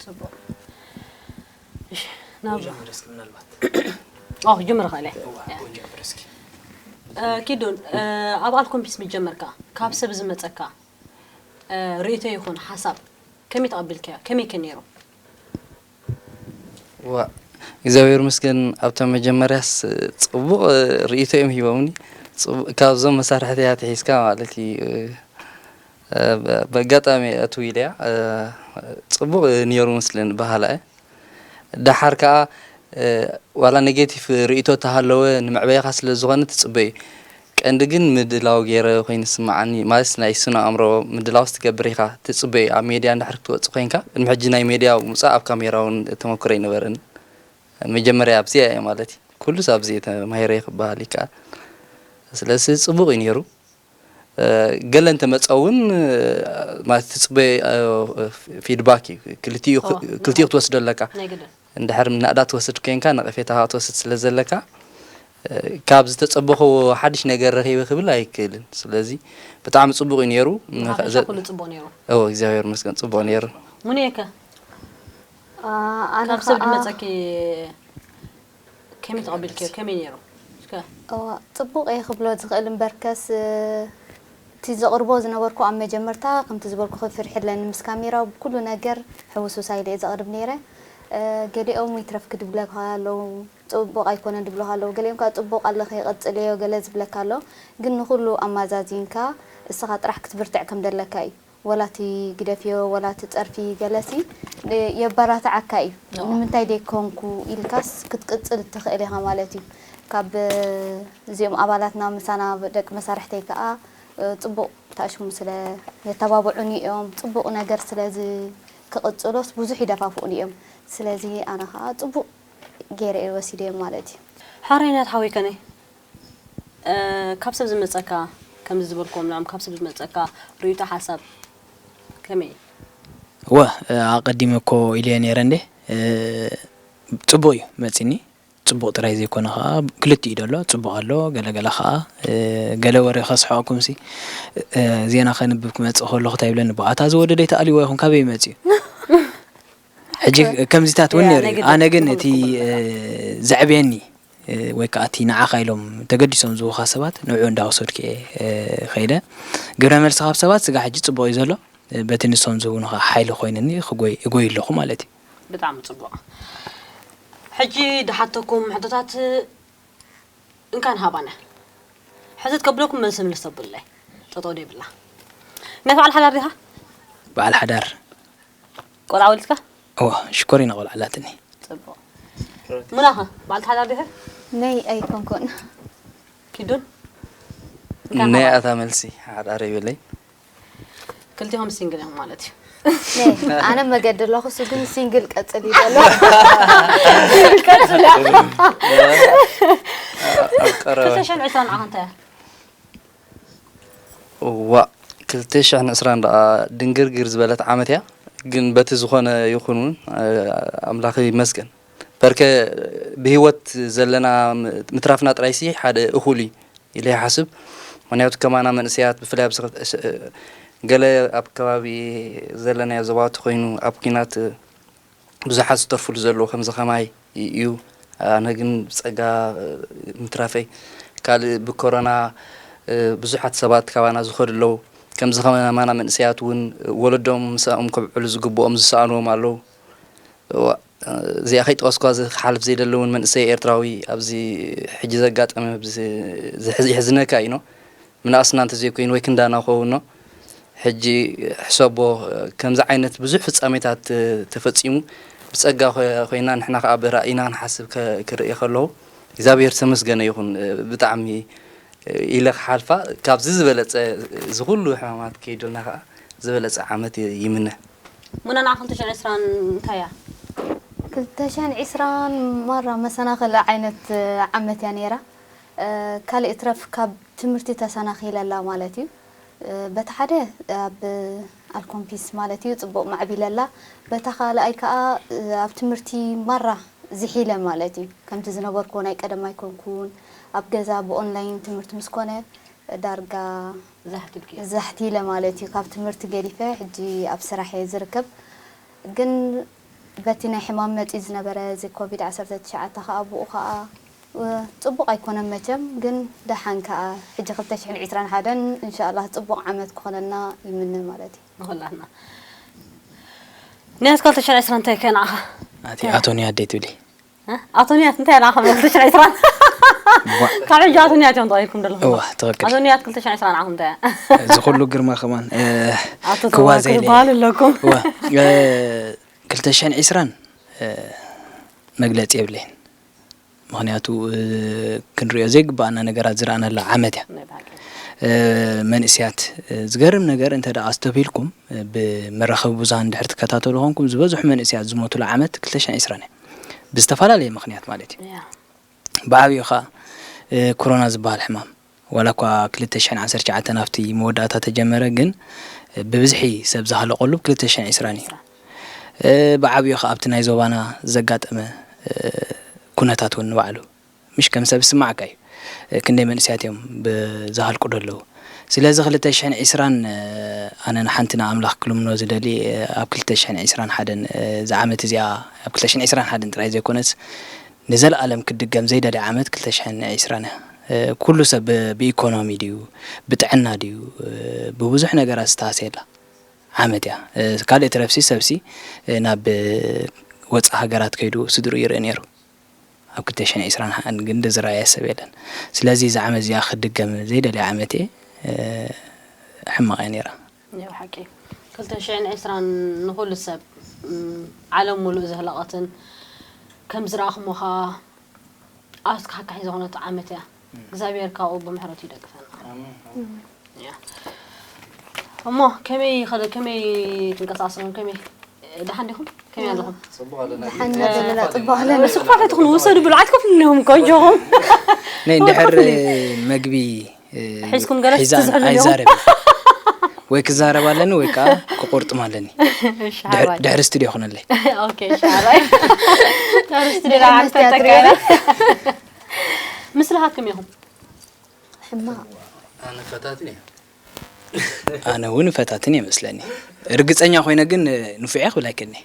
ጽቡቕ። እሺ፣ ናብ ጀምር እስኪ ምናልባት። ኦ፣ ጀምር ኸእለ። እዋ፣ ያ። ጀምር እስኪ። እ፣ ኪዱን፣ እ፣ ኣብ ኣልኮምፒስ ምስ ጀመርካ፣ ካብ ሰብ ዝመጸካ፣ እ፣ ርእይቶ ይኹን ሓሳብ ከመይ ተቐቢልካዮ? ከመይ ከ ነይሩ? ዋ፣ እግዚኣብሔር ይመስገን። ኣብታ መጀመርያስ ጽቡቕ ርእይቶ እዮም ሂቦምኒ። ጽቡ-፣ ካብዞም መሳርሕቲ እያ ትሒዝካ ማለት እዩ። እ፣ ብ-፣ ብኣጋጣሚ ኣቱ ኢለያ፣ እ፣ ጽቡቕ ነይሩ መስለኒ በሃላ እየ። ደሓር ከኣ፣ እ፣ ዋላ ኔጌቲቭ ርእይቶ ተሃለወ ንመዕበይኻ ስለ ዝኾነ ትጽበ እዩ። ቀንዲ ግን ምድላው ገይረ ኮይኑ ዝስምዓኒ፣ ማለት ናይ ስነ ኣእምሮ ምድላውስ ትገብር ኢኻ፣ ትጽበ እዩ። ኣብ ሜድያ እንድሕር ክትወጽእ ኮይንካ፣ ቅድሚ ሕጂ ናይ ሜድያ ምውጻእ ኣብ ካሜራ እውን ተመክሮ ኣይነበረን። መጀመርያ ኣብዚኣ እየ ማለት እዩ። ኩሉስ ኣብዚ እየ ተማሂረ ክበሃል ይከኣል። ስለዚ ጽቡቕ እዩ ነይሩ። እ፣ ገለ እንተመጸ እውን፣ እ፣ ማለት ትጽበ፣ እ፣ ፊድባክ እዩ። ክልቲኡ፣ እዋ፣ ክልቲኡ ክትወስዶ ኣለካ። ናይ ግድን። እንድሕር ናእዳ ትወስድ ኮይንካ ነቐፌታ ክትወስድ ስለ ዘለካ፣ እ፣ ካብ ዝተጸበኽዎ ሓድሽ ነገር ረኺበ ክብል ኣይክእልን። ስለዚ ብጣዕሚ ጽቡቕ እዩ ነይሩ። ብሓፈሻ ዘ-፣ ኩሉ ጽቡቕ ነይሩ። እዎ፣ እግዚኣብሔር ይመስገን ጽቡቕ ነይሩ። ሙኒየ ከ? አ፣ ኣነ ካብ ሰብ ከዓ ድመጸኪ ከመይ ተቐቢልክዮ? ከመይ ነይሩ? እስከ። እዋ፣ ጽቡቕ እየ ክብሎ ዝኽእል እምበርከስ፣ እ፣ እቲ ዘቕርቦ ዝነበርኩ ኣብ መጀመርታ፣ ከምቲ ዝበልኩኺ ፍርሒ ኣለኒ ምስ ካሜራ፣ ብኩሉ ነገር ሕውስውሳይ ኢለ እየ ዘቕርብ ነይረ። እ፣ ገሊኦም ይትረፍ ክድብለካ ኣለዉ፣ ጽቡቕ ኣይኮነን ድብሉኻ ኣለዉ፣ ገሊኦም ከኣ ጽቡቕ ኣለኺ ቀጽልዮ ገለ ዝብለካ ኣሎ። ግን ንኹሉ ኣማዛዚንካ እስኻ ጥራሕ ክትብርትዕ ከም ደለካ እዩ። ወላ እቲ ግደፍዮ፣ ወላ እቲ ጸርፊ ገለሲ፣ እ፣ የበራትዓካ እዩ። እዋ። ንምንታይ ደይኮንኩ ኢልካስ ክትቅጽል እትኽእል ኢኻ ማለት እዩ። ካብ፣ እ፣ እዚኦም ኣባላትና ምሳና ደቂ መሳርሕተይ ከኣ፣ እ፣ ጽቡቕ ተኣሽሙ ስለ የተባብዑኒ እዮም፣ ጽቡቕ ነገር ስለ ዝ-፣ ክቕጽሎስ ብዙሕ ይደፋፍኡኒ እዮም። ስለዚ ኣነ ከኣ ጽቡቕ ገይረ እየ ወሲደዮም ማለት እዩ። ሓራይ ናት ሓወይ ከነይ፣ እ፣ ካብ ሰብ ዝመጸካ፣ ከምዚ ዝበልክዎም ንዕኦም ካብ ሰብ ዝመጸካ ርእይቶ ሓሳብ ከመይ እዩ? እወ፣ እ፣ ኣቐዲመ እኮ ኢለዮ ነይረ እንዴ፣ እ፣ ጽቡቕ እዩ መጺኒ። ጽቡቕ ጥራይ ዘይኮነ ኸኣ ክልቲኡ ደሎ፣ ጽቡቕ ኣሎ፣ ገለ ገለ ኸኣ፣ እ፣ ገለ ወረ ከስሕቐኩምሲ፣ እ፣ ዜና ከንብብ ክመጽእ ከለኹ እንታይ ይብለኒ፣ "ብኣታ ዝወደደ ኣይትኣልይዎ ኢኹም፣ ካበይ መጺኡ?" ሕጂ ከምዚታት እውን ያ፣ ነይሩ እዩ። ነግደ ኣነ ግን ክኸውን እቲ፣ ክኸውን እ፣ ዘዕብየኒ፣ እ፣ ወይ ከኣ እቲ ንዓኻ ኢሎም ተገዲሶም ዝህቡኻ ሰባት ንዕኡ እንዳወሰድኩ እየ፣ እ፣ ከይደ። ግብረ መልሲ ካብ ሰባት ስጋ ሕጂ ጽቡቕ እዩ ዘሎ። እ፣ በቲ ንሶም ዝህቡኒ ከኣ ሓይሊ ኮይኑኒ ክጎይ-፣ እጎይ ኣለኹ ማለት እዩ። ብጣዕሚ ጽቡቕ። ሕጂ ድሓተኩም ሕቶታት እንካን ሃባና። ሕቶት ከብለኩም መልሲ ምልስ ተብሉለይ። ጠጠው ደይብላ። ናይ በዓል ሓዳር ዲኻ? በዓል ሓዳር። ቆልዓ ወሊድካ? እወ፣ ሽኮሪና ቆልዓ ኣላትኒ። ጽቡቕ። ሙናኸ በዓል ሓዳር ዲኻ? ነይ ኣይኮንኩን። ኪዱን? እንካን ናይ ሃባና። ኣታ መልሲ ሓዳር ይብለይ። ክልቲኦም ሲንግል እዮም ማለት እዩ። ነይ፣ ኣነ መገዲ ኣለኹ፣ እሱ ግን ሲንግል ቀጽል ይበሎ። ቀጽል። ኣብ ቀረባ። ክልተ ሽሕን ዕስራን ንዓኻ እንታይ እያ? እዋእ፣ ክልተ ሽሕን ዕስራን ደኣ ድንግርግር ዝበለት ዓመት እያ። ግን በቲ ዝኾነ ይኹን እውን፣ እ፣ ኣምላኽ ይመስገን። በርከ ብህይወት ዘለና ም-፣ ምትራፍና ጥራይሲ ሓደ እኹል እዩ ኢለ ይሓስብ። ምኽንያቱ ከማና መንእሰያት ብፍላይ ኣብዚ ኸ-፣ እ፣ ገለ ኣብ ከባቢ ዘለናዮ ዞባታት ኮይኑ ኣብ ኲናት ብዙሓት ዝተርፉሉ ዘለዉ ከምዚ ኸማይ እዩ። ኣነ ግን ብጸጋ፣ እ፣ ምትራፈይ፣ ካልእ ብኮሮና፣ እ፣ ብዙሓት ሰባት ካባና ዝኸዱ ኣለዉ። ከምዚ ኸማና መንእሰያት እውን ወለዶም ምሳኦም ከብዕሉ ዝግብኦም ዝሰኣንዎም ኣለዉ። እዋ፣ እዚኣ ከይጠቐስኳ እዚ ክሓልፍ ዘይደሊ እውን መንእሰይ ኤርትራዊ ኣብዚ ሕጂ ዘጋጠመ ብዚ-፣ ዝሕዝ-፣ የሕዝነካ እዩ ኖ። ምንኣስና እንተዘይኮይኑ ወይ ክንዳና ክኸውን ኖ። ሕጂ ሕሰቦ፣ ከምዚ ዓይነት ብዙሕ ፍጻሜታት ተፈጺሙ ብጸጋ ኮ-፣ ኮይና ንሕና ከኣ ብራእይና ንሓስብ ከ-፣ ክርኢ ከለኹ እግዚኣብሔር ዝተመስገነ ይኹን። ብጣዕሚ ኢለ ክሓልፋ ካብዚ ዝበለጸ እዚ ኩሉ ሕማማት ከይዱልና ከኣ ዝበለጸ ዓመት ይምነ። ሙና ንዓ ክልተ ሽሕን ዕስራን እንታይ እያ? ክልተ ሽሕን ዕስራን ማራ መሰናኽል ዓይነት ዓመት እያ ነይራ። እ፣ ካልእ ይትረፍ ካብ ትምህርቲ ተሰናኺለ ኣላ ማለት እዩ። እ፣ በቲ ሓደ ኣብ ኣልኮምፒስ ማለት እዩ ጽቡቕ ማዕቢለ ኣላ። በታ ካልኣይ ከኣ፣ እ፣ ኣብ ትምህርቲ ማራ ዝሒለ ማለት እዩ። ከምቲ ዝነበርኩዎ ናይ ቀደም ኣይኮንኩን። ኣብ ገዛ ብኦንላይን ትምህርቲ ምስ ኮነ ዳርጋ ዛሕቲ ኢልኪ። ዛሕቲ ኢለ ማለት እዩ። ካብ ትምህርቲ ገዲፈ ሕጂ ኣብ ስራሕ እየ ዝርከብ። ግን በቲ ናይ ሕማም መጺኡ ዝነበረ እዚ ኮቪድ ዓሰርተ ትሽዓተ ከኣ ብኡ ከኣ፣ እ፣ ጽቡቕ ኣይኮነን መቸም፣ ግን ደሓን ከኣ ሕጂ ክልተ ሽሕን ዕስራን ሓደን እንሻላህ ጽቡቕ ዓመት ክኾነና ይምነ ማለት እዩ። ንኹላትና። ናይ ክልተ ሽሕን ዕስራን እንታይ ከ ንዓኻ? ኣቲ ኣቶኒ ኣደይ ትብሊ? ኣቶንያት እንታይ ንዓኹም ክልተ ሽሕን ዕስራን? ካብ ሕጂ ኣቶንያት እዮም ተባሂልኩም ዘለኹም። እዋ ትኽክል። ኣቶንያት ክልተ ሽሕን ዕስራን ንዓኹም እንታይ እያ? እዚ ኩሉ ግርማ ከማን እ፣ ኣቶ ክዋ ተባረክ ዘይለየ ትበሃሉ ኣለኩም። እዋ እ፣ ክልተ ሽሕን ዕስራን እ፣ መግለፂ የብለይን። ምኽንያቱ እ፣ ክንሪኦ ዘይግባኣና ነገራት ዝረኣናላ ዓመት እያ። ናይ ብሓቂ። እ፣ መንእስያት እ፣ ዝገርም ነገር እንተ ደኣ ኣስተብሂልኩም እ፣ ብመራኸቢ ብዙሃን ድሕር ትከታተሉ ኾንኩም ዝበዝሑ መንእስያት ዝሞቱሉ ዓመት ክልተ ሽሕን ዕስራን እያ። ብዝተፈላለየ ምኽንያት ማለት እዩ። እያ። ብዓብዩ ኸዓ እ፣ ኮሮና ዝበሃል ሕማም ዋላ እኳ ክልተ ሽሕን ዓሰርተ ትሽዓተን ኣብቲ መወዳእታ ተጀመረ፣ ግን ብብዝሒ ሰብ ዝሃለቀሉ ብ ክልተ ሽሕን ዕስራን እዩ። እ፣ ብዓብዩ ኸዓ ኣብቲ ናይ ዞባና ዘጋጠመ እ፣ ኩነታት እውን ንባዕሉ ምሽ ከም ሰብ ዝስማዓካ እዩ። እ፣ ክንደይ መንእስያት እዮም ብዝሃልቁ ደለዉ። ስለዚ ክልተ ሽሕን ዕስራን እ፣ ኣነ ንሓንቲ ንኣምላኽ ክልምኖ ዝደሊ እ፣ ኣብ ክልተ ሽሕን ዕስራን ሓደን እ፣ እዛ ዓመት እዚኣ ኣብ ክልተ ሽሕን ዕስራን ሓደን ጥራይ ዘይኮነስ ንዘለኣለም ክትድገም ዘይደልያ ዓመት ክልተ ሽሕን ዕስራን እያ። እ፣ ኩሉ ሰብ ብ- ብኢኮኖሚ ድዩ ብጥዕና ድዩ እ፣ ብብዙሕ ነገራት ዝተሃስየላ ዓመት እያ። እ፣ ካልእ ትረፍሲ ሰብሲ እ፣ ናብ እ፣ ወፃእ ሃገራት ከይዱ ስድርኡ ይርኢ ነይሩ። ኣብ ክልተ ሽሕን ዕስራን ሓደን ግን ዝረኣየ ሰብ የለን። ስለዚ እዛ ዓመት እዚኣ ክትድገም ዘይደልያ ዓመት እየ። እ፣ ሕማቕ እያ ነይራ። ናይ ብሓቂ። ክልተ ሽሕን ዕስራን ንኹሉ ሰብ ም፣ ዓለም ሙሉእ ዘህለቐትን ከም ዝረኣኹሞ ኸዓ ኣስካሕካሒ ዝኾነት ዓመት እያ። እግዚኣብሔር ካብኡ ብምሕረቱ ይደግፈና። እያ። እሞ ከመይ ይኸደ ከመይ ትንቀሳቀስኹም ከመይ ደሓን ዲኹም ከመይ ኣለኹም? ደሓን ኢና ዘለና ፅቡቅ ኣለና። ስኽፋት ኣይትኹኑ ውሰዱ ብሉ ኣይትከፍሉ እኒኹም ቆንጆኹም። ናይ እንድሕር መግቢ እ፣ ሒዝኩም ገለ ሒዛ ትዝሕሉ ኣለኹም። ኣይዛረብን። ወይ ክዛረብ ኣለኒ ወይ ከዓ ክቆርጥም ኣለኒ። እሺ ሓራይ። ድሕሪ ስቱድዮ ይኹነለይ። ኦኬ እሺ ሓራይ። ድሕሪ ስቱድዮ ደሓን መስትያት ክትጠቀረ። ምስሊ ሃክም ኢኹም። ሕማቕ ኣነ ፈታትን እየ። ኣነ እውን ፈታትን ይመስለኒ። ርግፀኛ ኮይነ ግን ንፉዕ እየ ክብል ኣይክእልኒ።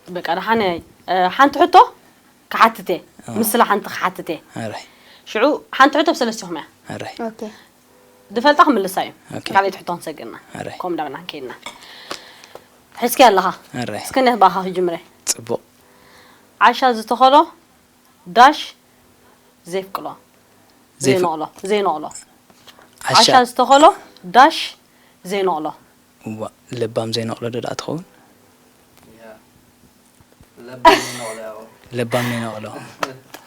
በቃ ደሓን እየ። እ፣ ሓንቲ ሕቶ ክሓትት እየ። ምስላ ሓንቲ ክሓትት እየ። ኣራይ ሽዑ ሓንቲ ሕቶ ብሰለስቲኹም እያ። ኣራይ ኦኬ ዝፈልጣ ክምልሳ እዩ። ኦኬ። ካልኣይቲ ሕቶ ክንሰግርና ኣራይ ከምኡ እንዳበልና ክንከይድና። ሕዝኪ ኣለኻ ኣራይ እስከ ነህ ባኻ ክጅምረ ፅቡቕ ዓሻ ዝተኸሎ ዳሽ ዘይፍቅሎ ዘይፍ- ዘይነቕሎ ዘይነቕሎ ዓሻ ዓሻ ዝተኸሎ ዳሽ ዘይነቕሎ እዋ ለባም ዘይነቕሎ ዶ ደኣ ትኸውን? ለባም ነቕሎ ያው ለባም ዘይነቕሎ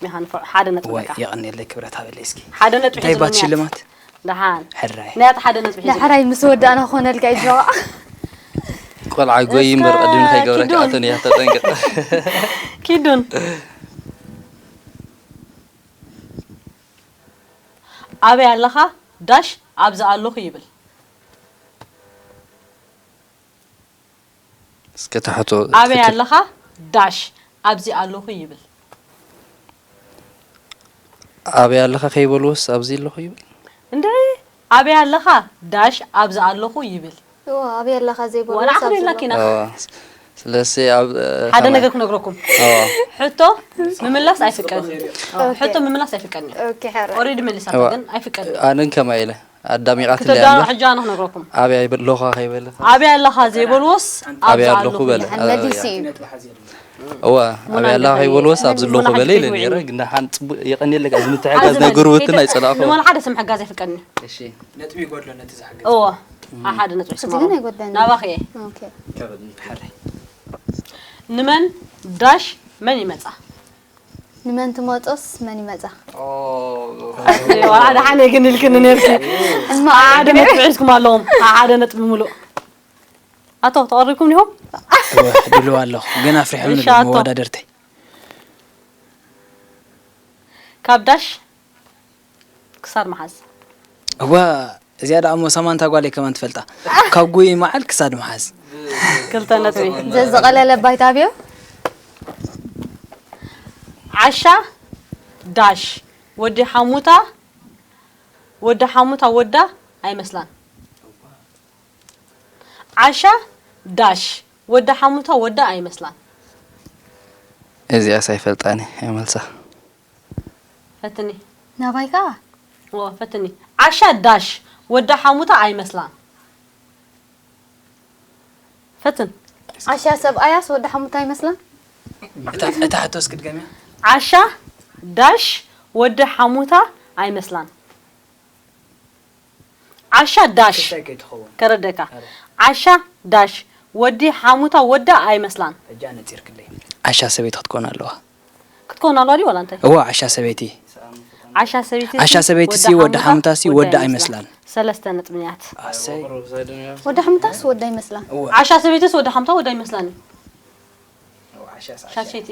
ሚኻ ንፍዕ ሓደ ነጥቢ ወይ በቃ የቐንየለይ ክብረት ሃበለይ እስኪ ሓደ ነጥቢ እንታይ ባት ሒዝሉኒ እያ። ሽልማት ደሓን ሕራይ ናይ ኣቲ ሓደ ነጥቢ ሒዙ ዳሕራይ ምስ ወዳእና ክኾነልካ እዩ ጅዋ ቆልዓ ጎይ እምበር ቀዲም ከይገብረካ ኪዱን። ኣቶን እያ ተጠንቀቕ። ኪዱን ኣበይ ኣለኻ ዳሽ ኣብዚ ኣለኹ ይብል። እስከ ታሕቶ ኣበይ ኣለኻ ዳሽ ኣብዚ ኣለኹ ይብል። ኣበይ ኣለኻ ከይበልዎስ ኣብዚ ኣለኹ ይብል። እንድዒ ኣበይ ኣለኻ ዳሽ ኣብዚ ኣለኹ ይብል። እዋ ኣበይ ኣለኻ ዘይበሉ ወላ ክደላ ኪና ኣዎ። ስለዚ ኣብ ሓደ ነገር ክነግረኩም። ኣዎ። ሕቶ ምምላስ ኣይፍቀድን። ሕቶ ምምላስ ኣይፍቀድን። ኦኬ ሕረ ኦሬዲ መሊሳታ እዋ። ግን ኣይፍቀድን። ኣነን ከማይ ኢለ ኣዳሚቓት ክተዳሎ ሕጂ ኣነ ክነግረኩም። ኣበይ ኣለኻ ከይበልኻ ኣበይ ኣለኻ ዘይበልዎስ ኣበይ ኣለኹ በለ። መሊሱ እዩ እዋ ኣበይ ኣለኻ ከይበልዎስ ኣብዚ ኣለኹ በለ ኢለ ነይረ። ግን ደሓን ፅቡቅ የቐንየለካ። እዚ ምትሕጋዝ ናይ ጎረቤትና ኣይፀላእኹ። ንመን ሓደ ስም ሕጋዝ ኣይፍቀድን። እሺ ነጥቢ ይጎድሎ ነቲ ዝሕግዝ እዎ ሓደ ነጥቢ እዚ ግን ኣይጎድለንን። ናባኺ እየ። ኦኬ ንመን ዳሽ መን ይመጻ? ንመን ትመጾስ መን ይመጻ? ዋላ ሓደ ሓነ ግን ኢልክኒ ነርኪ። ሕማቕ ሓደ ነጥቢ ሒዝኩም ኣለዎም። ሓደ ነጥቢ ሙሉእ። ኣቶ ተቐሪብኩም ዲኹም? ድልው ኣለኹ ግን ኣፍሪሖም እሺ፣ ኣለዉ ኣቶ። መወዳደርተይ። ካብ ዳሽ ክሳድ መሓዝ። እዋ እዚኣ ደኣ እሞ ሳማንታ ጓለይ ከማን ትፈልጣ። ካብ ጉይ መዓል ክሳድ መሓዝ። ክልተ ነጥቢ። ዘዝቐለለ ባይታ ኣብዮ ዓሻ ዳሽ ወዲ ሓሙታ ወዲ ሓሙታ ወዳ ኣይመስላን። ዓሻ ዳሽ ወዲ ሓሙታ ወዳ ኣይመስላን። እዚኣስ ኣይፈልጣን እየ መልሳ። ፈትኒ ናባይ ከዓ ዎ ፈትኒ። ዓሻ ዳሽ ወዲ ሓሙታ ኣይመስላን። ፈትን ዓሻ ሰብኣያስ ወዲ ሓሙታ ይመስላ። እታ እታ ሕቶስ ክትገምያ? ዓሻ ዳሽ ወዲ ሓሙታ ኣይመስላን። ዓሻ ዳሽ። እንታይ ከይትኸውን? ከረደካ። ኣረ። ዓሻ ዳሽ ወዲ ሓሙታ ወዳ ኣይመስላን። ሕጂ ኣነጺርክለይ። ዓሻ ሰበይቲ ክትኮን ኣለዋ። ክትኮን ኣለዋ ድዩ ዋላ እንታይ? እዋ፣ ዓሻ ሰበይቲ። ዓሻ ሰበይቲ ዓሻ ሲ ሰበይቲ ወዲ ሲ ወዲ ሓሙታ። ሓሙታ ሲ ወዳ ወዳ ኣይመስላን። ኣይመስላን። ሰለስተ ነጥቢ ንያት። ኣሰይ። ወዲ ሓሙታስ ወዳ ኣይመስላን። እዋ። ዓሻ ሰበይትስ ወዲ ሓሙታ ወዳ ኣይመስላን። እዋ፣ ዓሻ ሲ ዓሻ። ሻሸይቲ።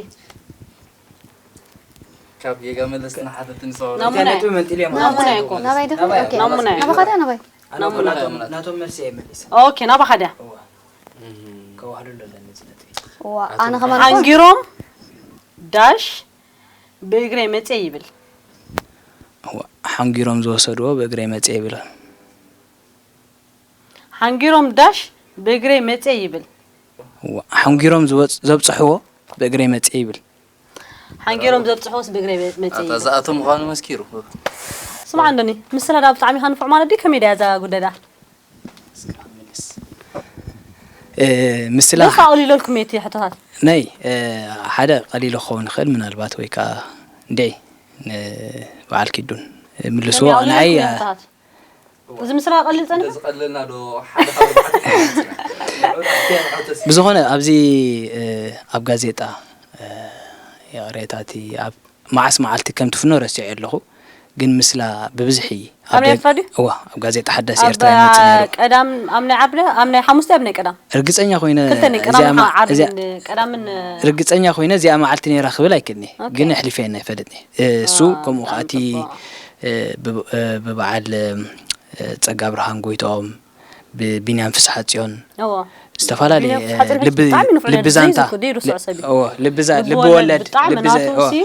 ካብ ጌጋ መለስና ሓደ ትንሳው። ናሙና እንታይ እዩ። ነጥቢ መንጢልያ ማለት ናሙና እዩ። እኮ። ናባይ ድኹም? ናባይ። ኦኬ። ናሙና እዩ። ናባኻ ድያ ናባይ? ኣነ እኮ ናሙና ናቶም፣ እዩ። ናቶም መልሲ እየ መሊሰ። ኦኬ፣ ናባኻ ድያ? እዋ። ከዋህሉ ኣለኒ እዚ ነጥቢ። እዋ፣ ኣነ ከማን እኮ ሓንጊሮም ዳሽ ብእግረይ መጽየ ይብል። እዋ፣ ሓንጊሮም ዝወሰድዎ ብእግረይ መጽየ ይብል። ሓንጊሮም ዳሽ ብእግረይ መጽየ ይብል። እዋ፣ ሓንጊሮም ዝወጽ-፣ ዘብጽሕዎ ብእግረይ መጽየ ይብል። ሓንጊሮም ዘብጽሕዎስ ብእግረይ መ-፣ መጽየ ኣታ ይብል። ዝኣቱ ምዃኑ መስኪሩ። ስማዕ እንዶኒ፣ ምስላ ዳ ብጣዕሚ ኢኻ ንፉዕ ማለት ድዩ? ከመይ ድያ እዛ ጉዳይ ዳ? እ፣ ምስላ ደስ ኣቕሊለልኩም እየ እቲ ሕቶታት። ነይ፣ እ፣ ሓደ ቀሊሉ ክኸውን ይኽእል ምናልባት ወይ ከኣ እንዴ፣ ን-፣ በዓል ኪዱን፣ እ፣ ምልስዎ። ከመይ ኣቕሊለልኩም ንዓይ፣ እየ እ፣ ሕቶታት? እዚ ምስላ ቀሊል ጸኒሑ? ዝቐለልና ዶ ሓደ ካብ ኣርባዕተ? ብዝኾነ ኣብዚ፣ እ፣ ኣብ ጋዜጣ፣ እ፣ ይቕሬታ እቲ ኣብ መዓስ መዓልቲ ከም ትፍኖ ረሲዐ ኣለኹ። ግን ምስላ ብብዝሒ ኣብ ኣብ ናይ ደግ-፣ ኤርትራ ድዩ? እዋ፣ ኣብ ጋዜጣ ሓዳስ ኣብ ኤርትራ ይመጽእ ነይሩ። ቀዳም፣ ኣብ ናይ ዓብለ፣ ኣብ ናይ ሓሙስቲ፣ ኣብ ናይ ቀዳም? ርግጸኛ ኮይነ ክልተ ናይ ቀዳም እዚኣ ማ-፣ ዓርብን እዚኣ ቀዳምን፣ ርግጸኛ ኮይነ እዚኣ መዓልቲ ነይራ ክብል ኣይክእልኒ። ኦኬ። ግን ኣሕሊፈ ናይ ፈለጥኒ። እ፣ እሱ አ፣ ከምኡ ብጣዕሚ ከኣቲ፣ ጽቡቕ። እ፣ ብ-፣ እ፣ ብበዓል፣ እ፣ ጸጋ ብርሃን ጎይትኦም፣ ብቢንያም ፍስሓጽዮን፣ እዎ። ዝተፈላለዩ፣ ቢንያም ፍስሓጽዮን እ፣ ልቢ-፣ ብጣዕሚ ንፉዕ ልቢ ነበር። ዛንታ፣ ዘይዝኩ-፣ ዘይርስዖ ል-፣ ሰብ እዩ። እዎ፣ ልቢ ዛ-፣ ልቢ ልቢ ወለድ ወለድ፣ ብጣዕሚ ልቢ ዘ-፣ ናቱ እዎ። ሲ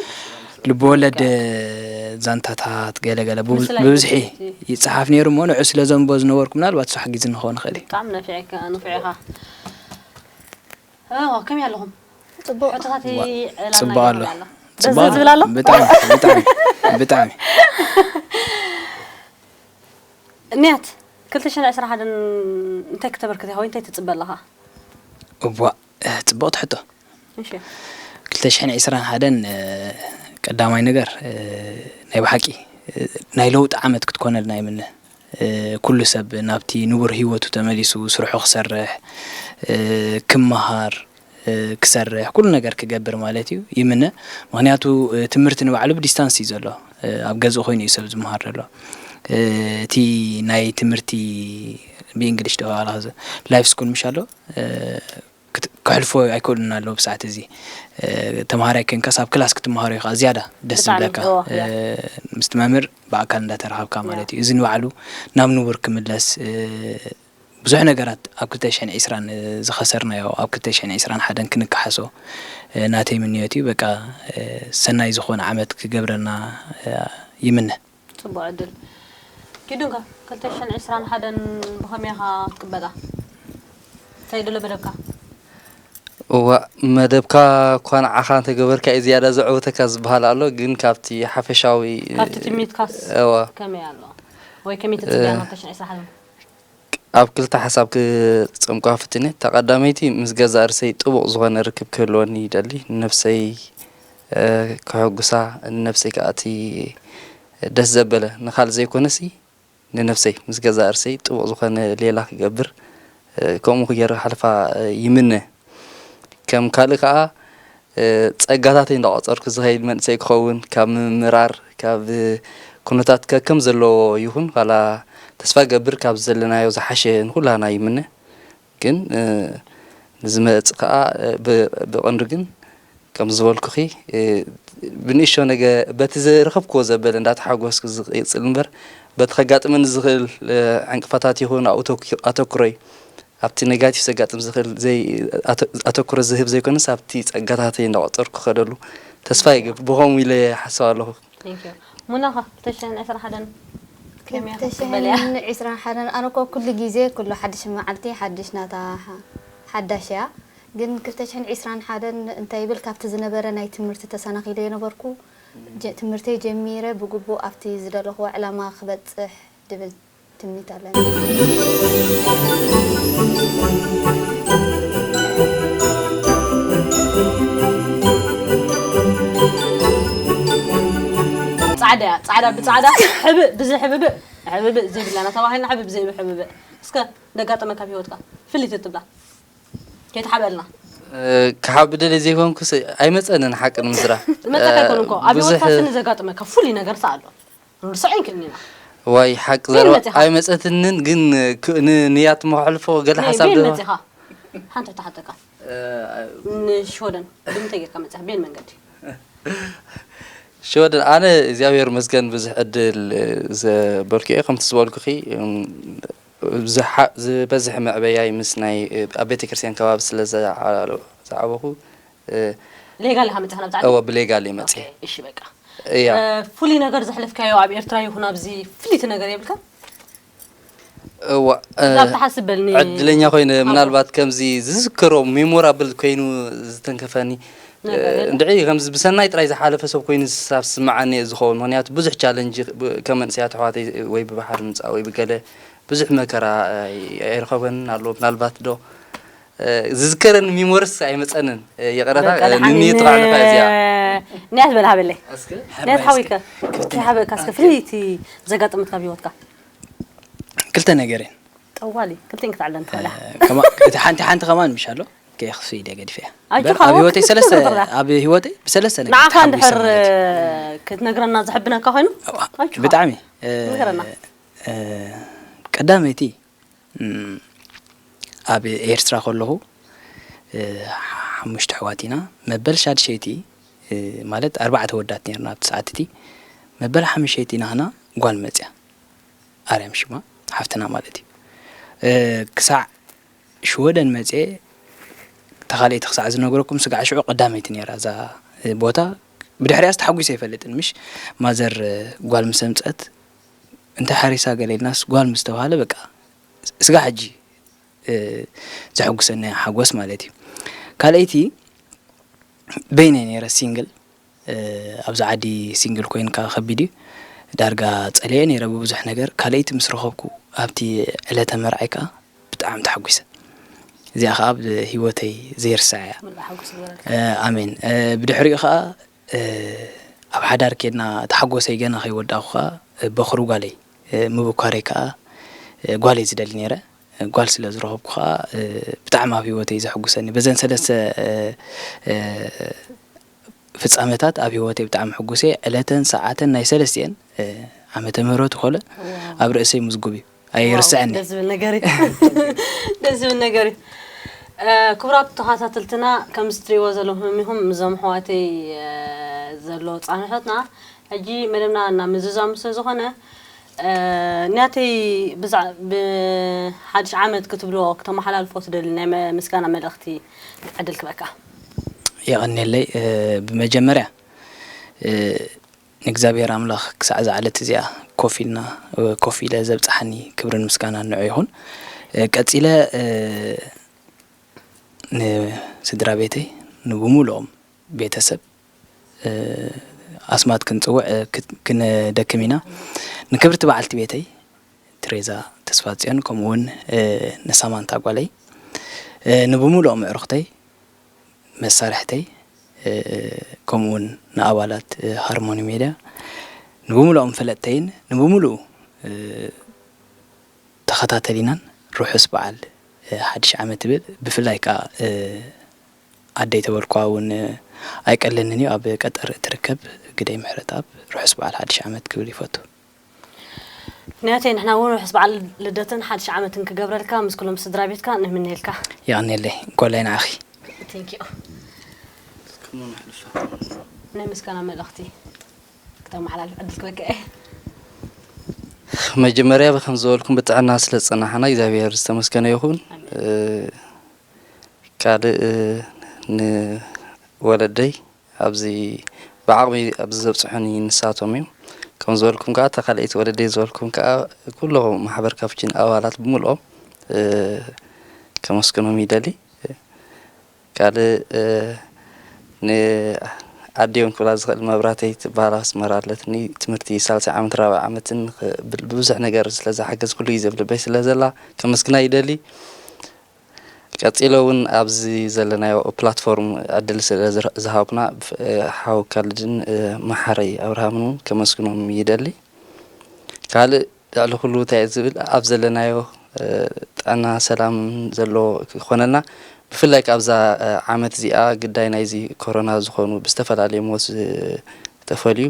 ልቢ ወለድ፣ እ፣ ዛንታታት ገለ ገለ ብብ-፣ ምስላ ብብዝሒ ይፈትሕ እዩ። ይጽሓፍ ነይሩ እሞ ንዑ ስለ ዘንቦ ዝነበርኩ ምናልባት እሱ ሓጊዝኒ ክኸውን ይኽእል እዩ። ብጣዕሚ ነፊዕ ኢኻ፣ ንፉዕ ኢኻ። እዎ፣ ከመይ ኣለኹም? ጽቡቕ። ሕቶታት ዋ፣ ይዕላልና ጽቡቕ ኣሎ። ይብል ኣሎ። ጽቡቕ ደስ ኣሎ። ዝብል ኣሎ? ብጣዕሚ፣ ብጣዕሚ፣ ብጣዕሚ። ንያት፣ ክልተ ሽሕን ዕስራን ሓደን እንታይ ክተበርክት ኢኻ ወይ እንታይ ትጽበ ኣለኻ? እዋእ፣ እ፣ ጽቡቕቲ ሕቶ። እሺ። ክልተ ሽሕን ዕስራን ሓደን፣ እ፣ ቀዳማይ ነገር፣ እ፣ ናይ ብሓቂ፣ እ፣ ናይ ለውጢ ዓመት ክትኮነልና ይምነ። እ፣ ኩሉ ሰብ ናብቲ ንቡር ህይወቱ ተመሊሱ ስርሑ ክሰርሕ፣ እ፣ ክመሃር፣ እ፣ ክሰርሕ፣ ኩሉ ነገር ክገብር ማለት እዩ፣ ይምነ። ምኽንያቱ፣ እ፣ ትምህርቲ ንባዕሉ ብዲስታንስ እዩ ዘሎ። እ፣ ኣብ ገዝኡ ኮይኑ እዩ ሰብ ዝመሃር ዘሎ። እ፣ እቲ ናይ ትምህርቲ ብእንግሊሽ ዶ ዋላ ላይፍ ስኩል ምሽ ኣሎ፣ እ፣ ክት-፣ ከሕልፎ ኣይክእሉን ኣለዉ ብሰዓት እዚ። እ፣ ተምሃራይ ኮንካስ ኣብ ክላስ ክትመሃሮ ኢኻ ዝያዳ ደስ ብጣዕሚ፣ ዝብለካ። እዎ፣ እ፣ ያ። ምስቲ መምህር ብኣካል እንዳተራኸብካ ያ። ማለት እዩ። እዚ ንባዕሉ ናብ ንቡር ክምለስ፣ እ፣ ብዙሕ ነገራት ኣብ ክልተ ሽሕን ዕስራን ዝኸሰርናዮ፣ ኣብ ክልተ ሽሕን ዕስራን ሓደን ክንከሓሶ፣ እ፣ ናተይ ምንዮት እዩ። በቃ፣ እ፣ ሰናይ ዝኾነ ዓመት ክገብረልና፣ እ፣ ይምነ። ጽቡቕ ዕድል። ኪዱንከ፣ ክልተ ሽሕን ዕስራን ሓደን ብኸመይ ኢኻ ክትቅበላ? እንታይ ደሎ መደብካ? እዋእ፣ መደብካ እኳ ንዓኻ እንተገበርካ እዩ ዝያዳ ዘዕውተካ ዝበሃል ኣሎ፣ ግን ካብቲ ሓፈሻዊ፣ ካብቲ ትምኒትካስ እዋ። ከመይ ኣሎ? ወይ ከመይ ትጽበያ እ፣ ናብ ክልተ ሽሕን ዕስራን ሓደን? ኣብ ክልተ ሓሳብ ክጸምቋ ፍትነ። እታ ቀዳመይቲ፣ ምስ ገዛእ ርእሰይ ጥቡቕ ዝኾነ ርክብ ክህልወኒ ይደሊ። ንነብሰይ፣ እ፣ ከሐጉሳ፣ ንነብሰይ ከኣ እቲ ደስ ዘበለ፣ ንኻልእ ዘይኮነሲ፣ ንነብሰይ፣ ምስ ገዛእ ርእሰይ ጥቡቕ ዝኾነ ሌላ ክገብር፣ እ፣ ከምኡ ገይረ ክሓልፋ፣ እ፣ ይምነ። ከም ካልእ ከኣ፣ እ፣ ጸጋታተይ እንዳቖጸርኩ ዝኸይድ መንእሰይ ክኸውን፣ ካብ ምምራር፣ ካብ፣ እ፣ ኩነታት ከከም ዘለዎ ይኹን፣ ዋላ ተስፋ ገብር ካብ ዘለናዮ ዝሓሸ ንኹላህና ይምነ። ግን፣ እ፣ ንዝመጽእ ከኣ፣ እ፣ ብ-፣ ብቐንዱ ግን ከም ዝበልኩኺ፣ እ፣ ብንእሽቶ ነገ በቲ ዝረኸብክዎ ዘበለ እንዳተሓጎስኩ ዝቕጽል እምበር፣ በቲ ከጋጥመኒ ዝኽእል፣ እ፣ ዕንቅፋታት ይኹን ኣብኡ ተኩ-፣ ኣተኩሮይ ኣብቲ ኔጋቲቭ ዘጋጥም ዝኽእል ዘይ-፣ ኣተ-፣ ኣተኩሮ ዝህብ ዘይኮነስ፣ ኣብቲ ጸጋታተይ እንዳቖጸርኩ ክኸደሉ ተስፋ ይገብር። ብኸምኡ ኢለ ይሓስብ ኣለኹ። Thank you። ሙና ኸ፣ ክልተ ሽሕን ዕስራን ሓደን ከመይ ኢኻ ክትበልያ? ክልተ ሽሕን ዕስራን ሓደን ኣነ እኮ ኩሉ ግዜ፣ ኩሉ ሓድሽ መዓልቲ፣ ሓድሽ ናታ ሓ-፣ ሓዳሽ እያ። ግን ክልተ ሽሕን ዕስራን ሓደን እንታይ ይብል፣ ካብቲ ዝነበረ ናይ ትምህርቲ ተሰናኺለ የነበርኩ። ጀ-፣ ትምህርተይ ጀሚረ ብግቡእ ኣብቲ ዝደለኽዎ ዕላማ ክበጽሕ ድብል ትምኒት ኣለኒ። ጻዕዳ ጻዕዳ ብጻዕዳ ሕብእ ብዘይ ሕብብእ፣ ሕብብእ ዘይብላና ተባሂልና፣ ሕብእ ብዘይ ሕብብእ። እስከ ደጋጠመካ ኣብ ህይወትካ ፍልይ ትብላ? ከይትሓብአልና። ክሓብ ደልየ ዘይኮንኩስ ኣይመጸንን ሓቂ ንምዝራብ። ዝመጸካ ኣይኮነን እኮ፣ ኣብ ብዙሕ ህይወትካ ስኒ ዘጋጥመካ ፍሉይ ነገር ሰ ኣሎ? ርሱዕ ኣይንክእልን ኢና። ዋይ ሓቂ ዘረባ መጺኻ? ኣይመጸትንን፣ ግን ክ- ን- ንያት መሕልፎ ገለ ናይ ሓሳብ ቤን ዶ- መጺኻ? ሓንቲ ሕቶ ሓተካ። እ፣ ንሽወደን ብምንታይ ጌርካ መጺኻ? ቤን መንገዲ? ሽወደን ኣነ እግዚኣብሔር መስገን ብዙሕ ዕድል ዘበልኩ እየ። ከምቲ ዝበልኩኺ፣ እም፣ ዝሓ- ዝበዝሕ መዕበያይ ምስ ናይ ኣብ ቤተ ክርስቲያን ከባቢ ስለ ዝዓ- ዝዓበኹ፣ እ፣ ሌጋል ኢኻ መጺኻ ናብዚ ዓዲ? እወ ብሌጋል እየ መጺእ። ኦኬ፣ እሺ በቃ። እያ። እ፣ ፍሉይ ነገር ዘሕለፍካዮ ኣብ ኤርትራ ይኹን ኣብዚ ፍልይቲ ነገር የብልካ? እዋ፣ እ፣ ካብ ትሓስብ በልኒ። ዕድለኛ ኮይነ ኣዎ። ምናልባት ከምዚ ዝዝከሮ ሜሞራብል ኮይኑ ዝተንከፈኒ፣ ነገር እ፣ የለን። እንድዒ ከምዚ ብሰናይ ጥራይ ዝሓለፈ ሰብ ኮይኑ ዝሳብ ዝስምዓኒ እየ ዝኸውን። ምኽንያቱ ብዙሕ ቻለንጅ ብ- ከም መንእሰያት ኣሕዋተይ ወይ ብባሕሪ ምጻእ ወይ ብገለ ብዙሕ መከራ፣ እ፣ ኣይረኸበንን ኣሎ። ምናልባት ዶ፣ እ፣ ዝዝከረኒ ሜሞርስ ኣይመጸንን። እ፣ ይቕረታ፣ በቃ እ፣ ደሓን ንንየት ን- ተባዕልኻ እዚኣ። ንያት በል ሃበለይ። እስከ ንያት ሓወይከ። ክፍቲ ናይ- ሓበካ እስከ ፍልይቲ ዘጋጠመትካ ኣብ ህይወትካ? ክልተ ነገር እየን። ጠዋሊ፣ ክልቲኤን ክትዓለን ትኽእላ። እ፣ ከማ-፣ እቲ ሓንቲ፣ ሓንቲ ከማን ምሽ ኣሎ። ከየኽፍእ ኢለ ገዲፈያ። ኣጆኻ፣ እምበር ኣብ ህይወተይ ክልተ ሰለስተ፣ ነገር ጥራሕ። ኣብ ህይወተይ ብሰለስተ ነገር ንዓኻ ተሓጒሰ እንድሕር ማለት እዩ። ክትነግረና ዘሐብነካ ኮይኑ፣ እዋ፣ ኣጆኻ። ብጣዕሚ፣ እ፣ ንገረና። እ፣ ቀዳመይቲ፣ እም፣ ኣብ ኤርትራ ከለኹ፣ እ፣ ሓሙሽተ ኣሕዋት ኢና። መበል ሻድሸይቲ፣ እ፣ ማለት ኣርባዕተ ወዳት ነርና ኣብቲ ሰዓት እቲ። መበል ሓሙሸይቲ ናህና ጓል መጽያ። ኣርያም ሽማ ሓፍትና ማለት እዩ። እ፣ ክሳዕ ሽወደን መጽየ፣ እታ ካልኣይቲ ክሳዕ ዝነግረኩም፣ ስጋዕ ሽዑ ቀዳመይቲ ነይራ እዛ፣ እ፣ ቦታ። ብድሕሪኣስ ተሓጒሰ ኣይፈልጥን። ምሽ ማዘር፣ እ፣ ጓል ምስ ኣምጸት፣ እንተ ሓሪሳ ገለ ኢልናስ፣ ጓል ምስ ተባህለ፣ በቃ፣ ስጋዕ ሕጂ፣ እ፣ ዘሐጉሰኒ ሓጎስ ማለት እዩ። ካልኣይቲ፣ በይነይ ነይረ ሲንግል። እ፣ ኣብዚ ዓዲ ሲንግል ኮይንካ ከቢድ እዩ። ዳርጋ ጸሊኤ ነይረ ብብዙሕ ነገር። ካልኣይቲ ምስ ረኸብኩ ኣብቲ ዕለተ መርዓይ ከኣ ብጣዕሚ ተሓጒሰ። እዚኣ ከኣ ኣብ ህይወተይ ዘይርሳዕ እያ። ሙሉእ ሓጎስ ይግበረልካ። እ፣ ኣሜን። እ፣ ብድሕሪኡ ከኣ፣ እ፣ ኣብ ሓዳር ኬድና፣ እቲ ሓጎሰይ ገና ከይወዳእኩ ከኣ፣ እ፣ በኹሪ ጓለይ፣ እ፣ ምብኳረይ ከኣ፣ እ፣ ጓል እየ ዝደሊ ነይረ። እ፣ ጓል ስለ ዝረኸብኩ ከኣ፣ እ፣ ብጣዕሚ ኣብ ህይወተይ ዘሐጉሰኒ። በዘን ሰለስተ፣ እ፣ እ፣ ፍጻመታት ኣብ ህይወተይ ብጣዕሚ ሕጉስ እየ። ዕለተን ሰዓተን ናይ ሰለስቲኤን፣ እ፣ ዓመተ ምህረቱ ኮለ ዋው። ኣብ ርእሰይ ምዝጉብ እዩ። ኣይርስዕን ዋው፣ እየ። ደስ ዝብል ነገር እዩ። ደስ ዝብል ነገር እዩ። እ፣ ክቡራት ተኸታተልትና፣ ከምዚ ትሪእዎ ዘለኹም ኢኹም፣ እዞም ኣሕዋተይ፣ እ፣ ዘሎ ጻንሖትና፣ ሕጂ መደብና ናብ ምዝዛሙ ስለ ዝኾነ፣ እ፣ ናተይ ብዛዕ-፣ ብሓድሽ ዓመት ክትብሎ፣ ክተመሓላልፎ ትደሊ ናይ መ-፣ ምስጋና መልእኽቲ ዕድል ክበካ። የቐንየለይ። እ፣ ብመጀመርያ፣ እ፣ ንእግዚኣብሔር ኣምላኽ ክሳዕ እዛ ዕለት እዚኣ ኮፍ ኢልና፣ እ፣ ኮፍ ኢለ ዘብጽሓኒ ክብርን ምስጋናን ንዑ ይኹን። እ፣ ቀጺለ፣ እ፣ ንስድራ ቤተይ፣ ንብሙሉኦም ቤተሰብ፣ እ፣ ኣስማት ክንጽውዕ፣ እ፣ ክት-፣ ክንደክም ኢና። ንክብርቲ በዓልቲ ቤተይ ትሬዛ ተስፋጽዮን፣ ከምኡውን፣ እ፣ ንሳማንታ ጓለይ፣ እ፣ ንብሙሉኦም ኣዕሩኽተይ፣ መሳርሕተይ፣ እ፣ ከምኡውን ንኣባላት፣ እ፣ ሃርሞኒ ሜድያ፣ ንብሙሉኦም ፈለጥተይን ንብሙሉኡ፣ እ፣ ተኸታተሊናን ርሑስ በዓል፣ እ፣ ሓድሽ ዓመት እብል። ብፍላይ ከኣ፣ እ፣ ኣደይ ተበልኳ እውን፣ እ፣ ኣይቀለንን እዩ። ኣብ ቀጠር እትርከብ ግደይ ምሕረተኣብ ርሑስ በዓል ሓድሽ ዓመት ክብል ይፈቱ። ንያተይ፣ ንሕና እውን ርሑስ በዓል ልደትን ሓድሽ ዓመትን ክገብረልካ ምስ ኩሎም ስድራ ቤትካ ንምነየልካ። የቐንየለይ። እንኮላይ ንዓኺ። Thank you። ናይ ምስጋና መልእኽቲ ክተመሓላልፍ ዕድል ክበካ እየ። መጀመርያ፣ ብከም ዝበልኩም ብጥዕና ስለ ዝጸናሕና እግዚኣብሔር ዝተመስገነ ይኹን። ኣሜን። እ፣ ካልእ፣ እ፣ ንወለደይ ኣብዚ ብዓቕሚ ኣብዚ ዘብጽሑኒ ንሳቶም እዮም። ከም ዝበልኩም ከኣ፣ እታ ካልኣይቲ ወለደይ ዝበልኩም ከኣ፣ ኩሎም ማሕበር ካፕቺን ኣባላት ብምልኦም፣ እ፣ ከመስግኖም ይደሊ። ካልእ፣ እ፣ ንኣዲኦም ክብላ ዝኽእል መብራተይ ትበሃል ኣስመራ ኣለትኒ። ትምህርቲ ሳልሳይ ዓመት ራብዓይ ዓመትን ብ-፣ ብብዙሕ ነገር ስለ ዝሓገዝኩሉ እዩ ዘብ ልበይ ስለ ዘላ ከመስግና ይደሊ። ቀጺለ እውን ኣብዚ ዘለናዮ ፕላትፎርም ዕድል ስለ ዝረ- ዝሃቡና፣ ብ- ሓው ካልድን፣ እ፣ መሓረይ ኣብርሃምን እውን ከመስግኖም ይደሊ። ካልእ ልዕሊ ኩሉ እንታይ ዝብል ኣብ ዘለናዮ፣ እ፣ ጥዕና ሰላም ዘሎ ክኾነልና፣ ብፍላይ ካብዛ፣ እ፣ ዓመት እዚኣ ግዳይ ናይዚ ኮሮና ዝኾኑ ብዝተፈላለየ ሞት ዝተፈልዩ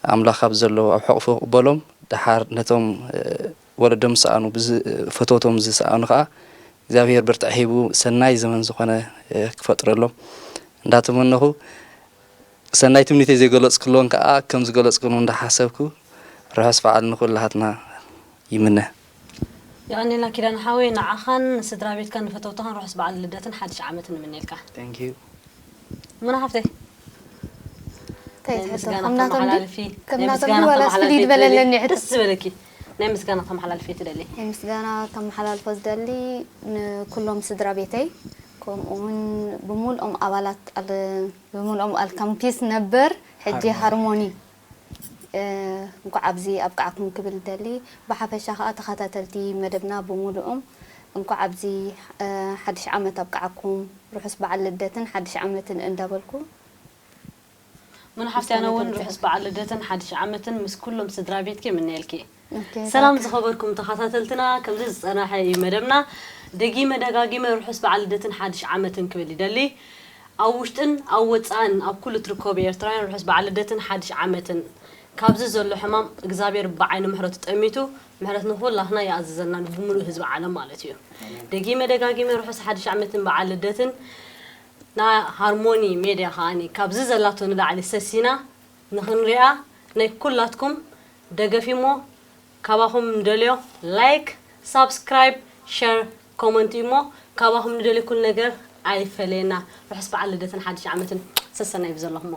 ኣምላኽ ኣብ ዘለዎ ኣብ ሕቑፉ ክቕበሎም፣ ደሓር ነቶም፣ እ፣ ወለዶም ዝሰኣኑ፣ ብዝ- ፈተውቶም ዝሰኣኑ ከዓ እግዚኣብሔር ብርትዕ ሂቡ ሰናይ ዘመን ዝኾነ፣ እ፣ ክፈጥረሎም እንዳተመነኹ፣ ሰናይ ትምኒተይ ዘይገለጽኩሎም ከዓ ከም ዝገለጽኩሎም እንዳሓሰብኩ፣ ርሑስ በዓል ንኹላትና ይምነ። የቐኔልና ኪዳነ ሓወይ፣ ንዓኻን ንስድራ ቤትካን ንፈተውትኻን ርሑስ በዓል ልደትን ሓድሽ ዓመትን ንምነየልካ። Thank you። ሙና ሓፍተይ፣ እንታይ ናይ ትሕቶ ምስጋና ከምናቶም ድዩ ተመሓላልፊ፣ ናይ ከምናቶም ምስጋና ድዩ ወላስ ተመሓላልፊ ፍልይ ትደሊ? ዝበለለኒ ሕቶ ደስ ዝበለኪ ናይ ምስጋና ተመሓላልፊ ትደሊ? ናይ ምስጋና ከመሓላልፎ ዝደሊ ንኩሎም ስድራ ቤተይ፣ ከምኡ እውን ብምሉኦም ኣባላት ኣል- ብምሉኦም ኣልካምፒስ ነበር ሕጂ ሃርሞኒ፣ እ፣ እንኳዕ ኣብዚ ኣብቃዕኩም ክብል ደሊ። ብሓፈሻ ከዓ ተኸታተልቲ መደብና ብምሉኦም እንኳዕ ኣብዚ፣ እ፣ ሓድሽ ዓመት ኣብቃዓኩም፣ ርሑስ በዓል ልደትን ሓድሽ ዓመትን እንዳበልኩ ሙና ሓፍቲ፣ ኣነ እውን ርሑስ በዓል ልደትን ሓድሽ ዓመትን ምስ ኩሎም ስድራ ቤትኪ ይምነየልኪ። ኦኬ፣ ሰላም ታንክ። ዝኸበርኩም ተኸታተልትና፣ ከምዚ ዝጸናሐ እዩ መደብና። ደጊመ ደጋጊመ ርሑስ በዓል ልደትን ሓድሽ ዓመትን ክብል ይደሊ። ኣብ ውሽጥን ኣብ ወጻእን ኣብ ኩሉ ትርከቡ ኤርትራውያን ርሑስ በዓል ልደትን ሓድሽ ዓመትን። ካብዚ ዘሎ ሕማም እግዚኣብሔር ብዓይኒ ምሕረቱ ጠሚቱ ምሕረት ንኹላትና ይኣዝዘልና፣ ንብምሉእ ህዝቢ ዓለም ማለት እዩ። ደጊመ ደጋጊመ ርሑስ ሓድሽ ዓመትን በዓል ልደትን። ንሃርሞኒ ሜድያ ከዓኒ ካብዚ ዘላቶ ንላዕሊ ሰሲና ንኽንሪኣ ናይ ኩላትኩም ደገፍ እሞ ካባኹም ንደልዮ ላይክ፣ ሳብስክራይብ፣ ሸር፣ ኮመንት እሞ ካባኹም ንደልዮ ኩሉ ነገር ኣይፈለየና። ርሑስ በዓል ልደትን ሓድሽ ዓመትን ሰሰናይ ብዘለኹሞ።